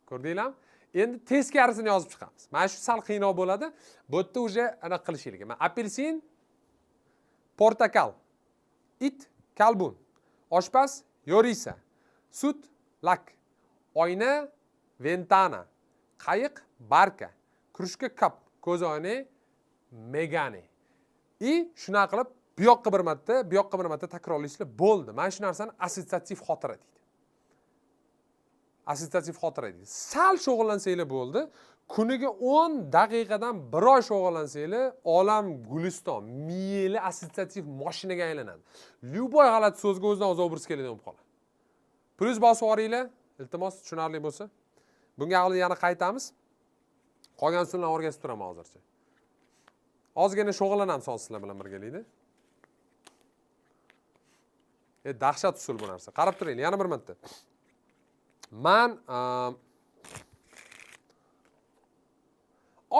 Ko'rdinglarmi? Endi teskarisini yozib chiqamiz. Mana shu sal qiyinroq bo'ladi. Bu yerda уже anaqa qilishinglar kerak. Mana apelsin, portakal, it, kalbun, oshpaz, yorisa, sut, lak, oyna, ventana, qayiq, barka, krujka, kap, ko'zoynak, megane. И shunaqa qilib bu yoqqa bir marta, bu yoqqa bir marta takrorlaysizlar, bo'ldi. Mana shu narsani assotsiativ xotira deydi. Assotsiativ xotira deydi. Sal shug'ullansanglar bo'ldi. Kuniga 10 daqiqadan bir oy shug'ullansanglar, olam guliston, miyali assotsiativ mashinaga aylanadi. Любой g'alati so'zga o'zidan o'zi obraz keladigan bo'lib qoladi. Plyus bosib yuboringlar, iltimos, tushunarli bo'lsa. Bunga hali yana qaytamiz. Qolgan usullarni o'rgatib turaman hozircha. Ozgina shug'ullanamiz hozir sizlar bilan birgalikda. Dahshat usul bu narsa. Qarab turinglar, yana bir marta. Man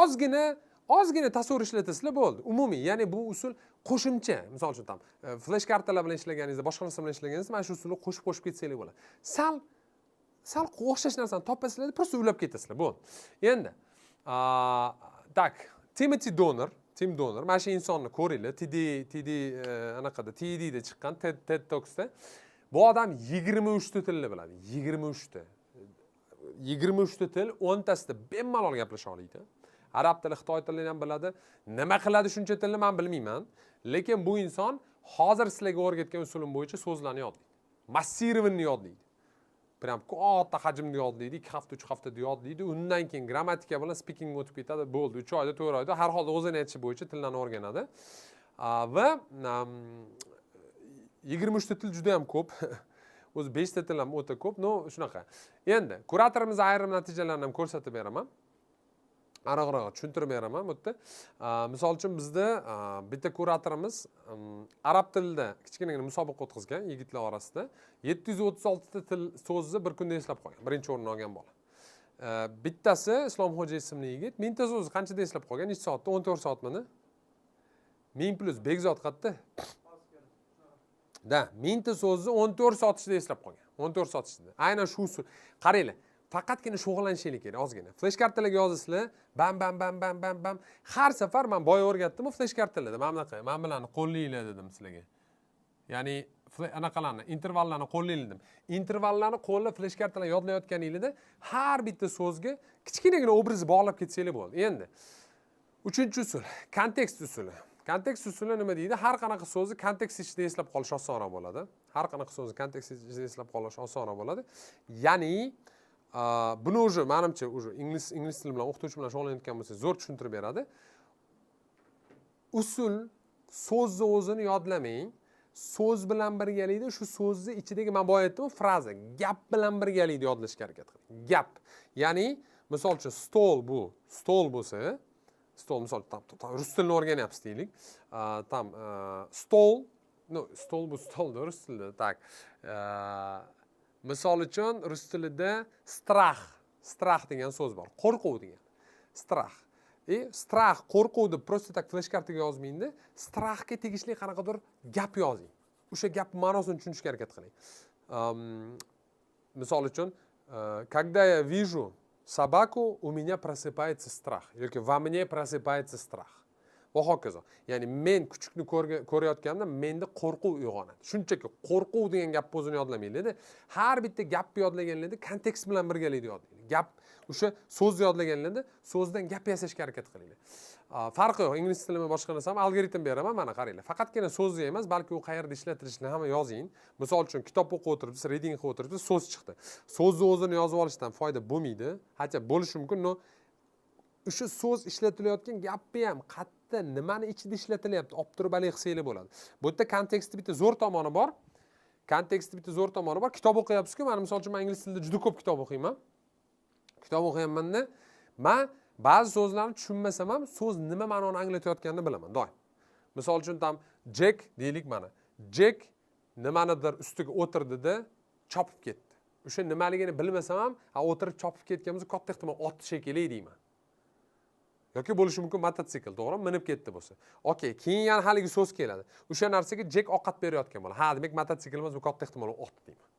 ozgina tasavvur ishlatasizlar bo'ldi. Umumiy, ya'ni bu usul qo'shimcha, misol uchun tam flash kartalar bilan ishlaganingizda, boshqa narsa bilan ishlaganingizda mana shu usulni qo'shib-qo'shib ketsanglar bo'ladi. Sal o'xshash narsani topasizlar, просто ulab ketasizlar, bo'ldi. Endi, tak, Timoti Donner, Tim Donner, mana shu insonni ko'ringlar. TED anaqada, TEDda chiqqan, TED Talksda. Bu odam 23 ta tilni biladi, 23 ta, 23 ta til, 10 tasida bemalol gaplasha oladi. Arab tili, xitoy tilini ham biladi. Nima qiladi shuncha tilni, man bilmayman, lekin bu inson hozir sizlarga o'rgatgan usulim bo'yicha so'zlarni yodlaydi, массированный yodlaydi, прям katta hajmda yodlaydi. 2 hafta, 3 haftada yodlaydi. Undan keyin grammatika bilan speakingga o'tib ketadi. Bo'ldi, 3 oyda, 4 oyda har holda o'zini aytishi bo'yicha tillarni o'rganadi. Va 23 ta til juda yam ko'p o'zi, beshta til ham o'ta ko'p. Но shunaqa. Endi kuratorimiz ayrim natijalarini ham ko'rsatib beraman, aniqroq tushuntirib beraman bu yerda. Misol uchun, bizda bitta kuratorimiz arab tilida kichkinagina musobaqa o'tkazgan yigitlar orasida. 736 ta til so'zni bir kunda eslab qolgan, birinchi o'rinni olgan bola. Bittasi Islomxo'ja ismli yigit 1000 ta so'zni qanchada eslab qolgan, necha soatda? 14 soatmidi? 1000 plyus. Bekzod qayerda? Да, 1000 ta so'zni 14 soat ichida eslab qolgan, 14 soat ichida. Aynan shu usul. Qaranglar, faqatgina shug'ullanishinglar kerak ozgina. Flesh kartalarga yozasizlar, bam, bam, bam, bam, bam, bam. Har safar man boya o'rgatdimu flesh kartalarda mana bunaqa, mana bularni qo'llanglar dedim sizlarga, ya'ni anaqalarni, intervallarni qo'llanglar dedim. Intervallarni qo'llab, flesh kartalarni yodlayotganinglarda har bitta so'zga kichkinagina obraz bog'lab ketsanglar bo'ldi. Endi uchinchi usul, kontekst usuli. Kontekst usuli nima deydi? Har qanaqa so'zni kontekst ichida eslab qolish osonroq bo'ladi. Har qanaqa so'zni kontekst ichida eslab qolish osonroq bo'ladi. Ya'ni buni уже, manimcha, уже ingliz tili bilan o'qituvchi bilan shug'ullanayotgan bo'lsangiz, zo'r tushuntirib beradi usul. So'zni o'zini yodlamang, so'z bilan birgalikda shu so'zni ichidagi, man boya aytdimu, fraza, gap bilan birgalikda yodlashga harakat qiling. Gap, ya'ni misol uchun, stol, bu stol bo'lsa, stol, misol, там rus tilini o'rganyapsiz deylik, там stol, ну, stol, bu stolda rus tilida. Так, misol uchun, rus tilida страх, страх degan so'z bor, qo'rquv degan, страх. И страх, qo'rquv deb просто так flesh kartaga yozmangda, страх ga tegishli qanaqadir gap yozing, o'sha gap ma'nosini tushunishga harakat qiling. Misol uchun, когда я вижу собаку, у меня просыпается страх yoki во мне просыпается страх va hokazo. Ya'ni men kuchukni ko'rayotganimda menda qo'rquv uyg'onadi. Shunchaki qo'rquv degan gapni o'zini yodlamanglarda, har bitta gapni yodlaganlarda kontekst bilan birgalikda yodlanglar. Gap, o'sha so'zni yodlaganlarda so'zdan gap yasashga harakat qilinglar. Farqi yo'q, ingliz tilimi, boshqa narsami. Algoritm beraman, mana qaranglar. Faqatgina so'zni emas, balki u qayerda ishlatilishini ham yozing. Misol uchun, kitob o'qib o'tiribsiz, reading qilib o'tiribsiz, so'z chiqdi. So'zni o'zini yozib olishdan foyda bo'lmaydi, хотя bo'lishi mumkin, но o'sha so'z ishlatilayotgan gapni ham qayerda, nimani ichida ishlatilyapti, olib turib haligi qilsanglar bo'ladi. Bu yerda kontekstni bitta zo'r tomoni bor, kontekstni bitta zo'r tomoni bor. Kitob o'qiyapsizku, mana misol uchun, man ingliz tilida juda ko'p kitob o'qiyman. Kitob o'qiyapmanda, man ba'zi so'zlarni tushunmasam ham, so'z nima ma'noni anglatayotganini bilaman doim. Misol uchun, там Jek deylik, mana Jek nimanidir ustiga o'tirdida chopib ketdi. O'sha nimaligini bilmasam ham, ha, o'tirib chopib ketgan bo'lsa, katta ehtimol ot shekilli deyman yoki bo'lishi mumkin mototsikl, to'g'rimi, minib ketdi bo'lsa. Okey, keyin yana haligi so'z keladi, o'sha narsaga Jek ovqat berayotgan bo'ladi. Ha, demak, mototsikl emas bu, katta ehtimol ot deyman,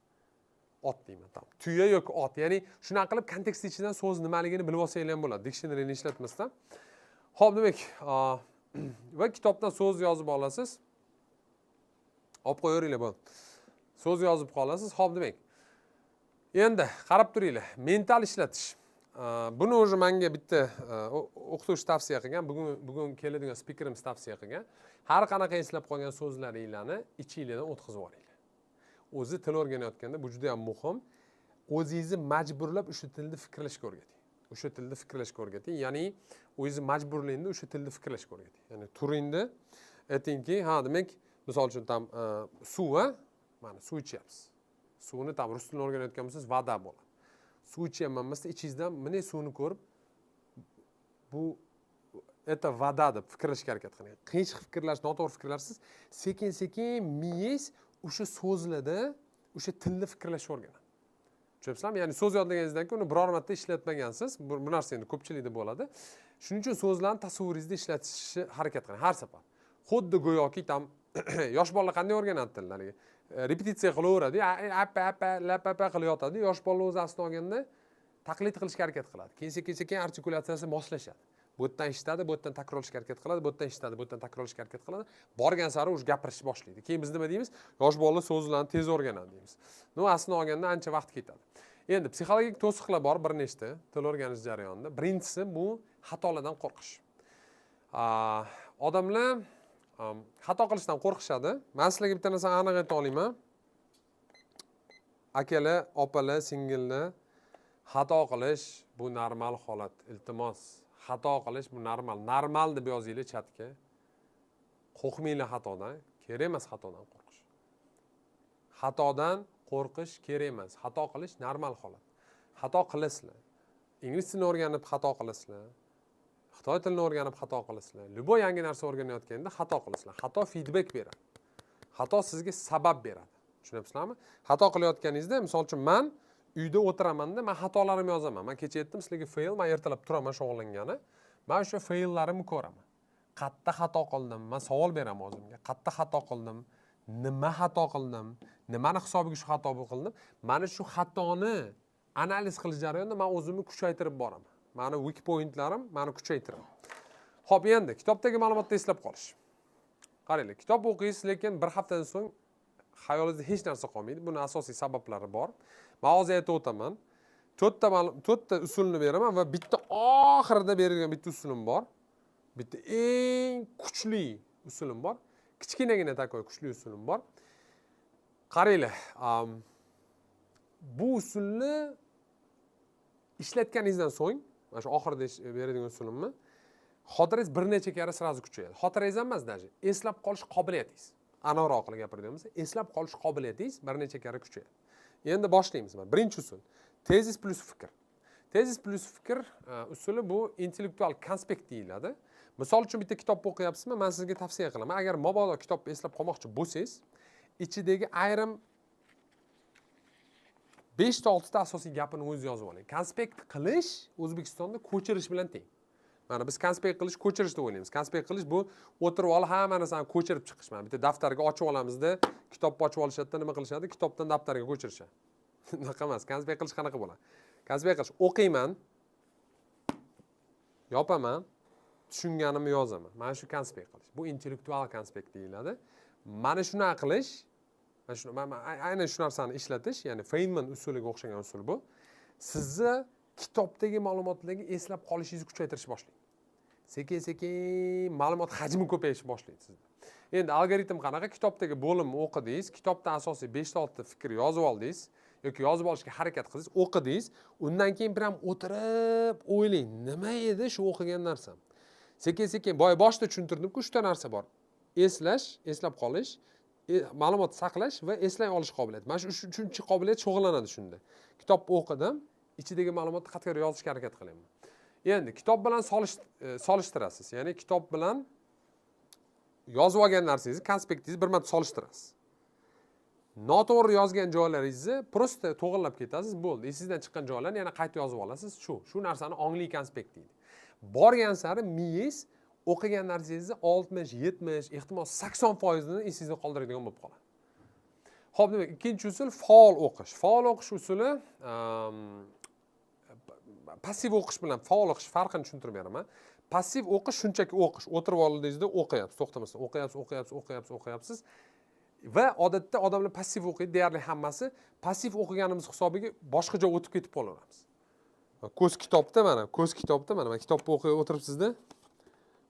ot deyman, там tuya yoki ot. Ya'ni shunaqa qilib kontekst ichidan so'z nimaligini bilib olsanglar ham bo'ladi, dictionaryni ishlatmasdan. Ho'p, demak, va kitobdan so'z yozib olasiz, olib qo'yaveringlar, bo'ldi, so'z yozib qolasiz. Ho'p, demak, endi qarab turinglar, mental ishlatish. Buni уже manga bitta o'qituvchi tavsiya qilgan, bugun keladigan spikerimiz tavsiya qilgan. Har qanaqa eslab qolgan so'zlaringlarni ichinglardan o'tkazib yuboringlar. O'zi til o'rganayotganda bu juda yam muhim. O'zingizni majburlab o'sha tilda fikrlashga o'rgating, o'sha tilda fikrlashga o'rgating. Ya'ni o'zingizni majburlangda, o'sha tilda fikrlashga o'rgating. Ya'ni turingda aytingki, ha, demak, misol uchun, там suv, a, mana suv ichyapsiz, suvni, там rus tilini o'rganayotgan bo'lsangiz, вода bo'ladi. Suv ichyapman demasa, ichingizdan bunday suvni ko'rib, bu это вода deb fikrlashga harakat qiling. Qiyshiq fikrlash, noto'g'ri fikrlarsiz, sekin sekin miyangiz o'sha so'zlarda, o'sha tilda fikrlashga o'rganadi. Tushunyapsizlarmi? Ya'ni so'z yodlaganingizdan keyin uni biror marta ishlatmagansiz. Bu narsa endi ko'pchilikda bo'ladi. Shuning uchun so'zlarni tasavvuringizda ishlatishni harakat qiling har safar. Xuddi go'yoki там yosh bolalar qanday o'rganadi tilni? Haligi repetitsiya qilaveradi, apa apa lapa pa qilib yotadi. Yosh bolalar o'zi aslini olganda taqlid qilishga harakat qiladi, keyin sekin sekin artikulyatsiyasi moslashadi. Bu yerdan eshitadi, bu yerdan takrorlashga harakat qiladi, bu yerdan eshitadi, bu yerdan takrorlashga harakat qiladi. Borgan sari уже gapirishni boshlaydi. Keyin biz nima deymiz? Yosh bolalar so'zlarni tez o'rganadi deymiz. Ну, aslini olganda ancha vaqt ketadi. Endi psixologik to'siqlar bor bir nechta til o'rganish jarayonida. Birinchisi bu xatolardan qo'rqish. Odamlar xato qilishdan qo'rqishadi. Man sizlarga bitta narsani aniq ayta olaman. Akalar, opalar, singillar, xato qilish bu normal holat. Iltimos, xato qilish bu normal. Normal deb yozinglar chatga. Qo'rqmanglar xatodan. Kerak emas xatodan qo'rqish. Xatodan qo'rqish kerak emas. Xato qilish normal holat. Xato qilasizlar. Ingliz tilini o'rganib xato qilasizlar. Xitoy tilini o'rganib xato qilasizlar. Любой yangi narsa o'rganayotganda xato qilasizlar. Xato feedback beradi. Xato sizga sabab beradi. Tushunyapsizlarmi? Xato qilayotganingizda, misol uchun, man uyda o'tiramanda, man xatolarimni yozaman. Man kecha aytdim sizlarga fail, man ertalab turaman shug'ullangani. Man o'sha faillarimni ko'raman. Qayerda xato qildim? Man savol beraman o'zimga. Qayerda xato qildim? Nima xato qildim? Nimani hisobiga shu xato qildim? Mana shu xatoni analiz qilish jarayonida man o'zimni kuchaytirib boraman. Mani weak pointlarim mani kuchaytiradi. Xo'p, endi kitobdagi ma'lumotni eslab qolish. Qaranglar, kitob o'qiysiz, lekin bir haftadan so'ng xayolingizda hech narsa qolmaydi. Buni asosiy sabablari bor. Man hozir aytib o'taman. To'rtta usulni beraman va bitta oxirida berilgan bitta usulim bor. Bitta eng kuchli usulim bor. Kichkinagina такой kuchli usulim bor. Qaranglar, bu usulni ishlatganingizdan so'ng, mana shu oxirida beradigan usulimni, xotirangiz bir necha karra сразу kuchayadi. Xotirangiz emas даже, eslab qolish qobiliyatingiz. Aniqroq qilib gapiradigan bo'lsak, eslab qolish qobiliyatingiz bir necha karra kuchayadi. Endi boshlaymiz. Mana birinchi usul. Tezis plyus fikr. Tezis plyus fikr usuli bu intellektual konspekt deyiladi. Misol uchun, bitta kitobni o'qiyapsizmi? Men sizga tavsiya qilaman. Agar mabodo kitobni eslab qolmoqchi bo'lsangiz, ichidagi ayrim 5 ta 6 ta asosiy gapini o'zingiz yozib oling. Konspekt qilish O'zbekistonda ko'chirish bilan teng. Mana biz konspekt qilish ko'chirish deb o'ylaymiz. Konspekt qilish bu o'tirib olib hamma narsani ko'chirib chiqish. Mana bitta daftarga ochib olamizda, kitobni ochib olishadida nima qilishadi? Kitobdan daftarga ko'chirishadi. Unaqa emas. Konspekt qilish qanaqa bo'ladi? Konspekt qilish: o'qiyman, yopaman, tushunganimni yozaman. Mana shu konspekt qilish. Bu intellektual konspekt deyiladi. Mana shunaqa qilish, mana shu aynan shu narsani ishlatish, ya'ni Feynman usuliga o'xshagan usul bu. Sizni kitobdagi ma'lumotlarga eslab qolishingizni kuchaytirish boshlaydi. Sekin sekin ma'lumot hajmi ko'payishni boshlaydi sizda. Endi algoritm qanaqa? Kitobdagi bo'limni o'qidingiz, kitobdan asosiy 5 ta 6 ta fikr yozib oldingiz yoki yozib olishga harakat qildingiz, o'qidingiz, undan keyin prям o'tirib o'ylang, nima edi shu o'qigan narsam? Sekin sekin boya boshida tushuntirdim-ku, uchta narsa bor. Eslash, eslab qolish, ma'lumot saqlash va eslay olish qobiliyati. Mana shu uchinchi qobiliyat shug'ullanadi shunda. Kitobni o'qidim, ichidagi ma'lumotni qattiq yozishga harakat qilyapman. Endi kitob bilan solishtirasiz. Ya'ni kitob bilan yozib olgan narsangizni, konspektingizni bir marta solishtirasiz. Noto'g'ri yozgan joylaringizni просто to'g'irlab ketasiz, bo'ldi. Esingizdan chiqqan joylarni yana qayta yozib olasiz. Shu narsani ongli konspekt deydi. Borgan sari miyangiz o'qigan narsangizni 60, 70, ehtimol 80% esingizda qoldiradigan bo'lib qoladi. Xo'p, demak, ikkinchi usul faol o'qish. Faol o'qish usuli passiv o'qish bilan faol o'qish farqini tushuntirib beraman. Passiv o'qish shunchaki o'qish. O'tirib oldingizda o'qiyapsiz, to'xtamasdan o'qiyapsiz, o'qiyapsiz, o'qiyapsiz, o'qiyapsiz. Va odatda odamlar passiv o'qiydi, deyarli hammasi. Passiv o'qiganimiz hisobiga boshqa joyga o'tib ketib qolaveramiz. Ko'z kitobda mana, ko'z kitobda mana, mana kitobni o'qib o'tiribsizda.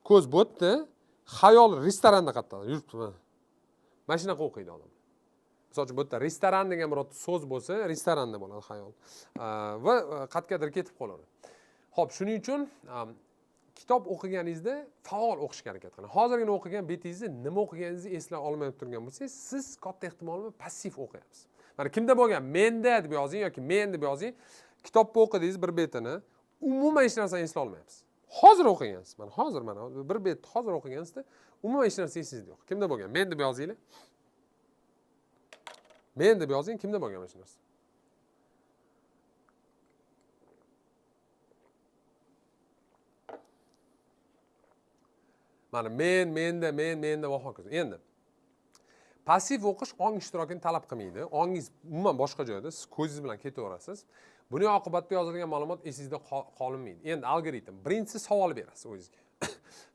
Ko'z bu yerda, xayol restoranda qayerda yuribdi mana. Mana shunaqa o'qiydi odamlar. Misol uchun, bu yerda restoran degan birorta so'z bo'lsa, restoranda bo'ladi xayol. Va qayergadir ketib qolaveradi. Xo'p, shuning uchun kitob o'qiganingizda faol o'qishga harakat qiling. Hozirgina o'qigan betingizni nima o'qiganingizni eslay olmay turgan bo'lsangiz, siz katta ehtimol bilan passiv o'qiyapsiz. Mana kimda bo'lgan? Menda deb yozing yoki men deb yozing. Kitobni o'qidingiz bir betini, umuman hech narsani eslay olmayapsiz. Hozir o'qigansiz. Mana hozir mana bir bet hozir o'qigansizda, umuman hech narsa esingizda yo'q. Kimda bo'lgan? Men deb yozinglar. Men deb yozing, kimda bo'lgan mana shu narsa? Mana men, menda, men, menda va hokazo. Endi passiv o'qish ong ishtirokini talab qilmaydi. Ongingiz umuman boshqa joyda, siz ko'zingiz bilan ketaverasiz. Buning oqibatida yozilgan ma'lumot esingizda qolinmaydi. Endi algoritm. Birinchisi, savol berasiz o'zingizga.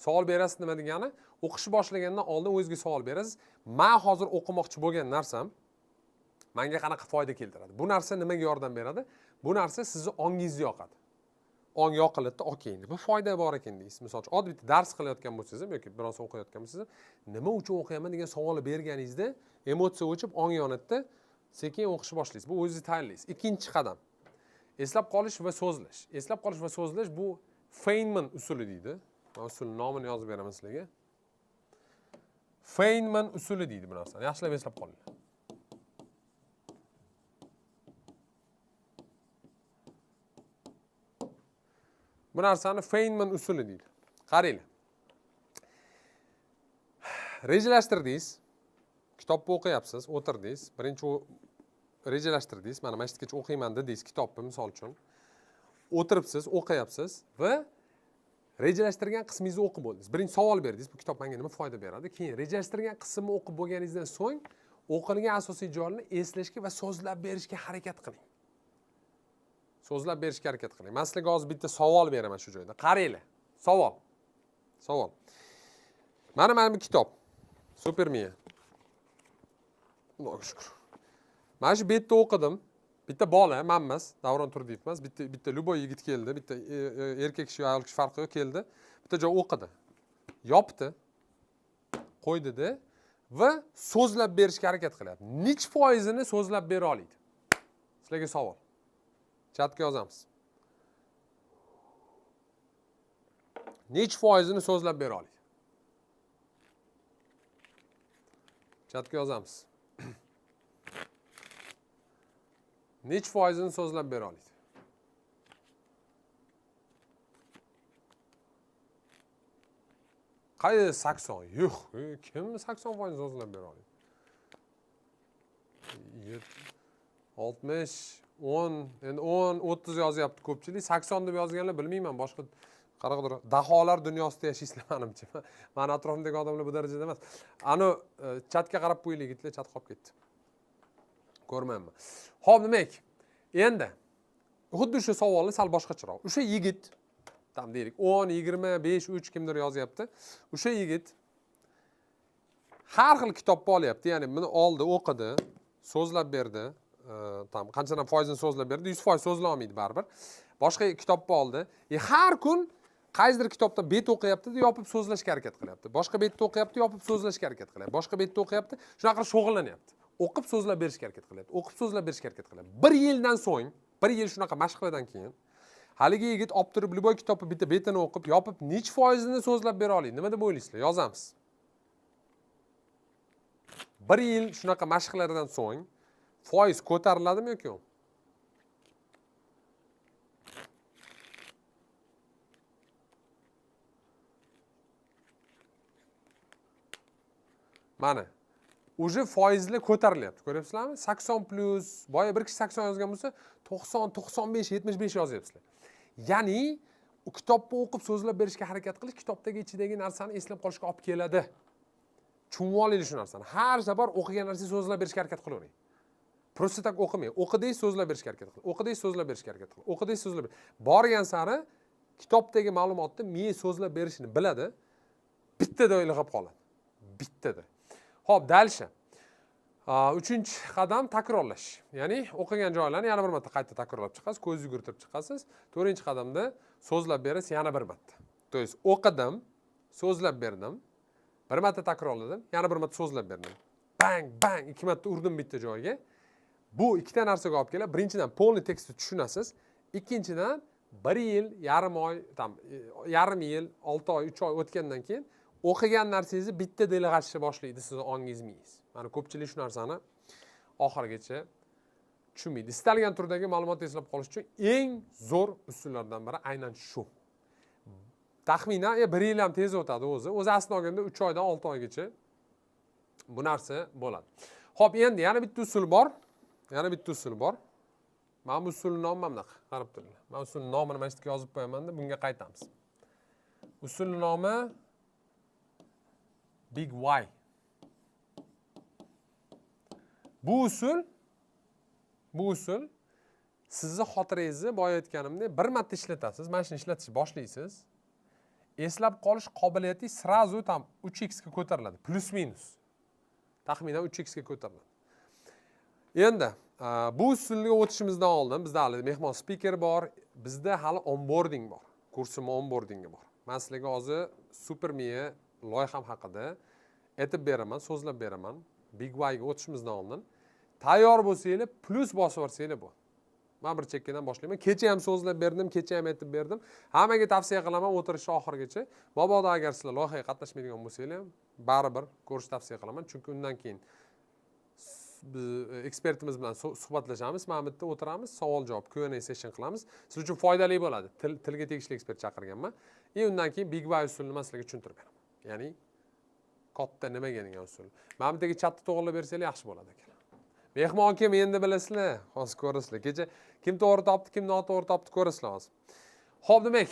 Savol berasiz nima degani? O'qishni boshlagandan oldin o'zingizga savol berasiz. Men hozir o'qimoqchi bo'lgan narsam menga qanaqa foyda keltiradi? Bu narsa nimaga yordam beradi? Bu narsa sizni ongingizni yoqadi. Ong yoqiladida, okey, nima foyda bor ekan deysiz. Misol uchun, oddiy bitta dars qilayotgan bo'lsangiz ham yoki biror narsa o'qiyotgan bo'lsangiz ham, nima uchun o'qiyapman degan savolni berganingizda emotsiya o'chib, ong yonadida, sekin o'qishni boshlaysiz. Bu o'zingizni tayinlaysiz. Ikkinchi qadam. Eslab qolish va so'zlash. Eslab qolish va so'zlash bu Feynman usuli deydi. Men usulning nomini yozib beraman sizlarga. Feynman usuli deydi bu narsani. Yaxshilab eslab qolinglar. Bu narsani Feynman usuli deydi. Qaranglar. Rejalashtirdingiz, kitobni o'qiyapsiz, o'tirdingiz. Birinchi rejalashtirdingiz, mana shu yergacha o'qiyman dedingiz kitobni misol uchun. O'tiribsiz, o'qiyapsiz va rejalashtirgan qismingizni o'qib bo'ldingiz. Birinchi savol berdingiz, bu kitob menga nima foyda beradi? Keyin rejalashtirgan qismni o'qib bo'lganingizdan so'ng o'qilgan asosiy joyini eslashga va so'zlab berishga harakat qiling. So'zlab berishga harakat qiling. Men sizlarga hozir bitta savol beraman shu joyda. Qaranglar. Savol. Savol. Mana bu kitob. Super Miya. Allohga shukr. Mana shu betni o'qidim. Bitta bola, men emas, Davron Turdiyev emas, bitta любой yigit keldi, bitta erkak kishi yo ayol kishi farqi yo'q, keldi. Bitta joy o'qidi. Yopdi. Qo'ydida va so'zlab berishga harakat qilyapti. Nech foizini so'zlab bera oladi? Sizlarga savol. Chatga yozamiz. Nech foizini so'zlab bera oladi? Chatga yozamiz. Nech foizini so'zlab bera oladi? Qaysi 80? Yo'q, kim 80% so'zlab bera oladi? 60, 10, endi 10, 30 yozyapti ko'pchilik. 80 deb yozganlar bilmayman, boshqa qanaqadir daholar dunyosida yashaysizlar menimcha. Mani atrofimdagi odamlar bu darajada emas. Ani chatga qarab qo'yinglar, yigitlar, chat qolib ketdi. Ko'rmayman. Xo'p, demak, endi xuddi shu savolni sal boshqacharoq. O'sha yigit, tam deylik, 10, 20, 5, 3 kimdir yozyapti. O'sha yigit har xil kitobni olyapti, ya'ni buni oldi, o'qidi, so'zlab berdi. Tam qanchadan foizini so'zlab berdi, 100% so'zlay olmaydi baribir. Boshqa kitobni oldi. Har kun qaysidir kitobdan bet o'qiyapti-da, yopib so'zlashga harakat qilyapti. Boshqa betni o'qiyapti, yopib so'zlashga harakat qilyapti. Boshqa betni o'qiyapti, shunaqa qilib shug'ullanyapti. O'qib so'zlab berishga harakat qilyapti. O'qib so'zlab berishga harakat qilyapti. Bir yildan so'ng, bir yil shunaqa mashqlardan keyin haligi yigit olib turib любой kitobni bitta betini o'qib, yopib nech foizini so'zlab bera oladi? Nima deb o'ylaysizlar? Yozamiz. Bir yil shunaqa mashqlardan so'ng foiz ko'tariladimi yoki yo'q? Mana уже foizlar ko'tarilyapti. Ko'ryapsizlarmi? 80 plus, boya bir kishi 80 yozgan bo'lsa, 90, 95, 75 yozyapsizlar. Ya'ni u kitobni o'qib so'zlab berishga harakat qilish kitobdagi ichidagi narsani eslab qolishga olib keladi. Tushunib olinglar shu narsani. Har safar o'qigan narsani so'zlab berishga harakat qilavering. Просто так o'qimang. O'qidingiz, so'zlab berishga harakat qiling. O'qidingiz, so'zlab berishga harakat qiling. O'qidingiz, so'zlab borgan sari kitobdagi ma'lumotni miya so'zlab berishini biladi. Bittada ilg'ab qoladi. Bittada. Xo'p, дальше. Uchinchi qadam takrorlash. Ya'ni o'qigan joylarni yana bir marta qayta takrorlab chiqasiz, ko'z yugurtirib chiqasiz. To'rtinchi qadamda so'zlab berasiz yana bir marta. То есть o'qidim, so'zlab berdim, bir marta takrorladim, yana bir marta so'zlab berdim. Bang, bang, ikki marta urdim bitta joyga. Bu ikkita narsaga olib keladi. Birinchidan полный tekstni tushunasiz. Ikkinchidan bir yil, yarim oy, tam yarim yil, 6 oy, 3 oy o'tgandan keyin o'qigan narsangizni bitta ilg'ashni boshlaydi sizni ongingiz, miyangiz. Mana ko'pchilik shu narsani oxirigacha tushunmaydi. Istalgan turdagi ma'lumotni eslab qolish uchun eng zo'r usullardan biri aynan shu. Taxminan bir yil ham tez o'tadi o'zi. O'zi aslini olganda 3 oydan 6 oygacha bu narsa bo'ladi. Xo'p, endi yana bitta usul bor. Yana bitta usul bor. Mana bu usulning nomi mana bunaqa. Qarab turinglar. Mana usulning nomini mana shu yerga yozib qo'yaman-da, bunga qaytamiz. Usulning nomi Big Why. Bu usul Sizni xotirangizni, boya aytganimdek, bir marta ishlatasiz, mana shuni ishlatishni boshlaysiz, eslab qolish qobiliyatingiz сразу там 3 ga ko'tariladi, плюс минус, taxminan 3 ga ko'tariladi. Endi bu usulga o'tishimizdan oldin bizda hali mehmon spiker bor, bizda hali onboarding bor, kursimni onboardingi bor. Man sizlarga hozir super miya loyiham haqida aytib beraman, so'zlab beraman. Big Whyga o'tishimizdan oldin tayyor bo'lsanglar, plyus bosib yuborsanglar bu. Man bir chekkadan boshlayman. Kecha ham so'zlab berdim, kecha ham aytib berdim. Hammaga tavsiya qilaman o'tirishni oxirigacha. Mabodo agar sizlar loyihaga qatnashmaydigan bo'lsanglar ham, baribir ko'rishni tavsiya qilaman, chunki undan keyin biz ekspertimiz bilan suhbatlashamiz. Mana bu yerda o'tiramiz, savol javob, Q&A session qilamiz. Siz uchun foydali bo'ladi. Tilga tegishli ekspert chaqirganman. И undan keyin Big Why usulini man sizlarga tushuntirib beraman, ya'ni katta nimaga degan usul. Mana bu yerdagi chatni to'g'irlab bersanglar, yaxshi bo'ladi ekan. Mehmon kim, endi bilasizlar, hozir ko'rasizlar. Kecha kim to'g'ri topdi, kim noto'g'ri topdi, ko'rasizlar hozir. Ho'p, demak,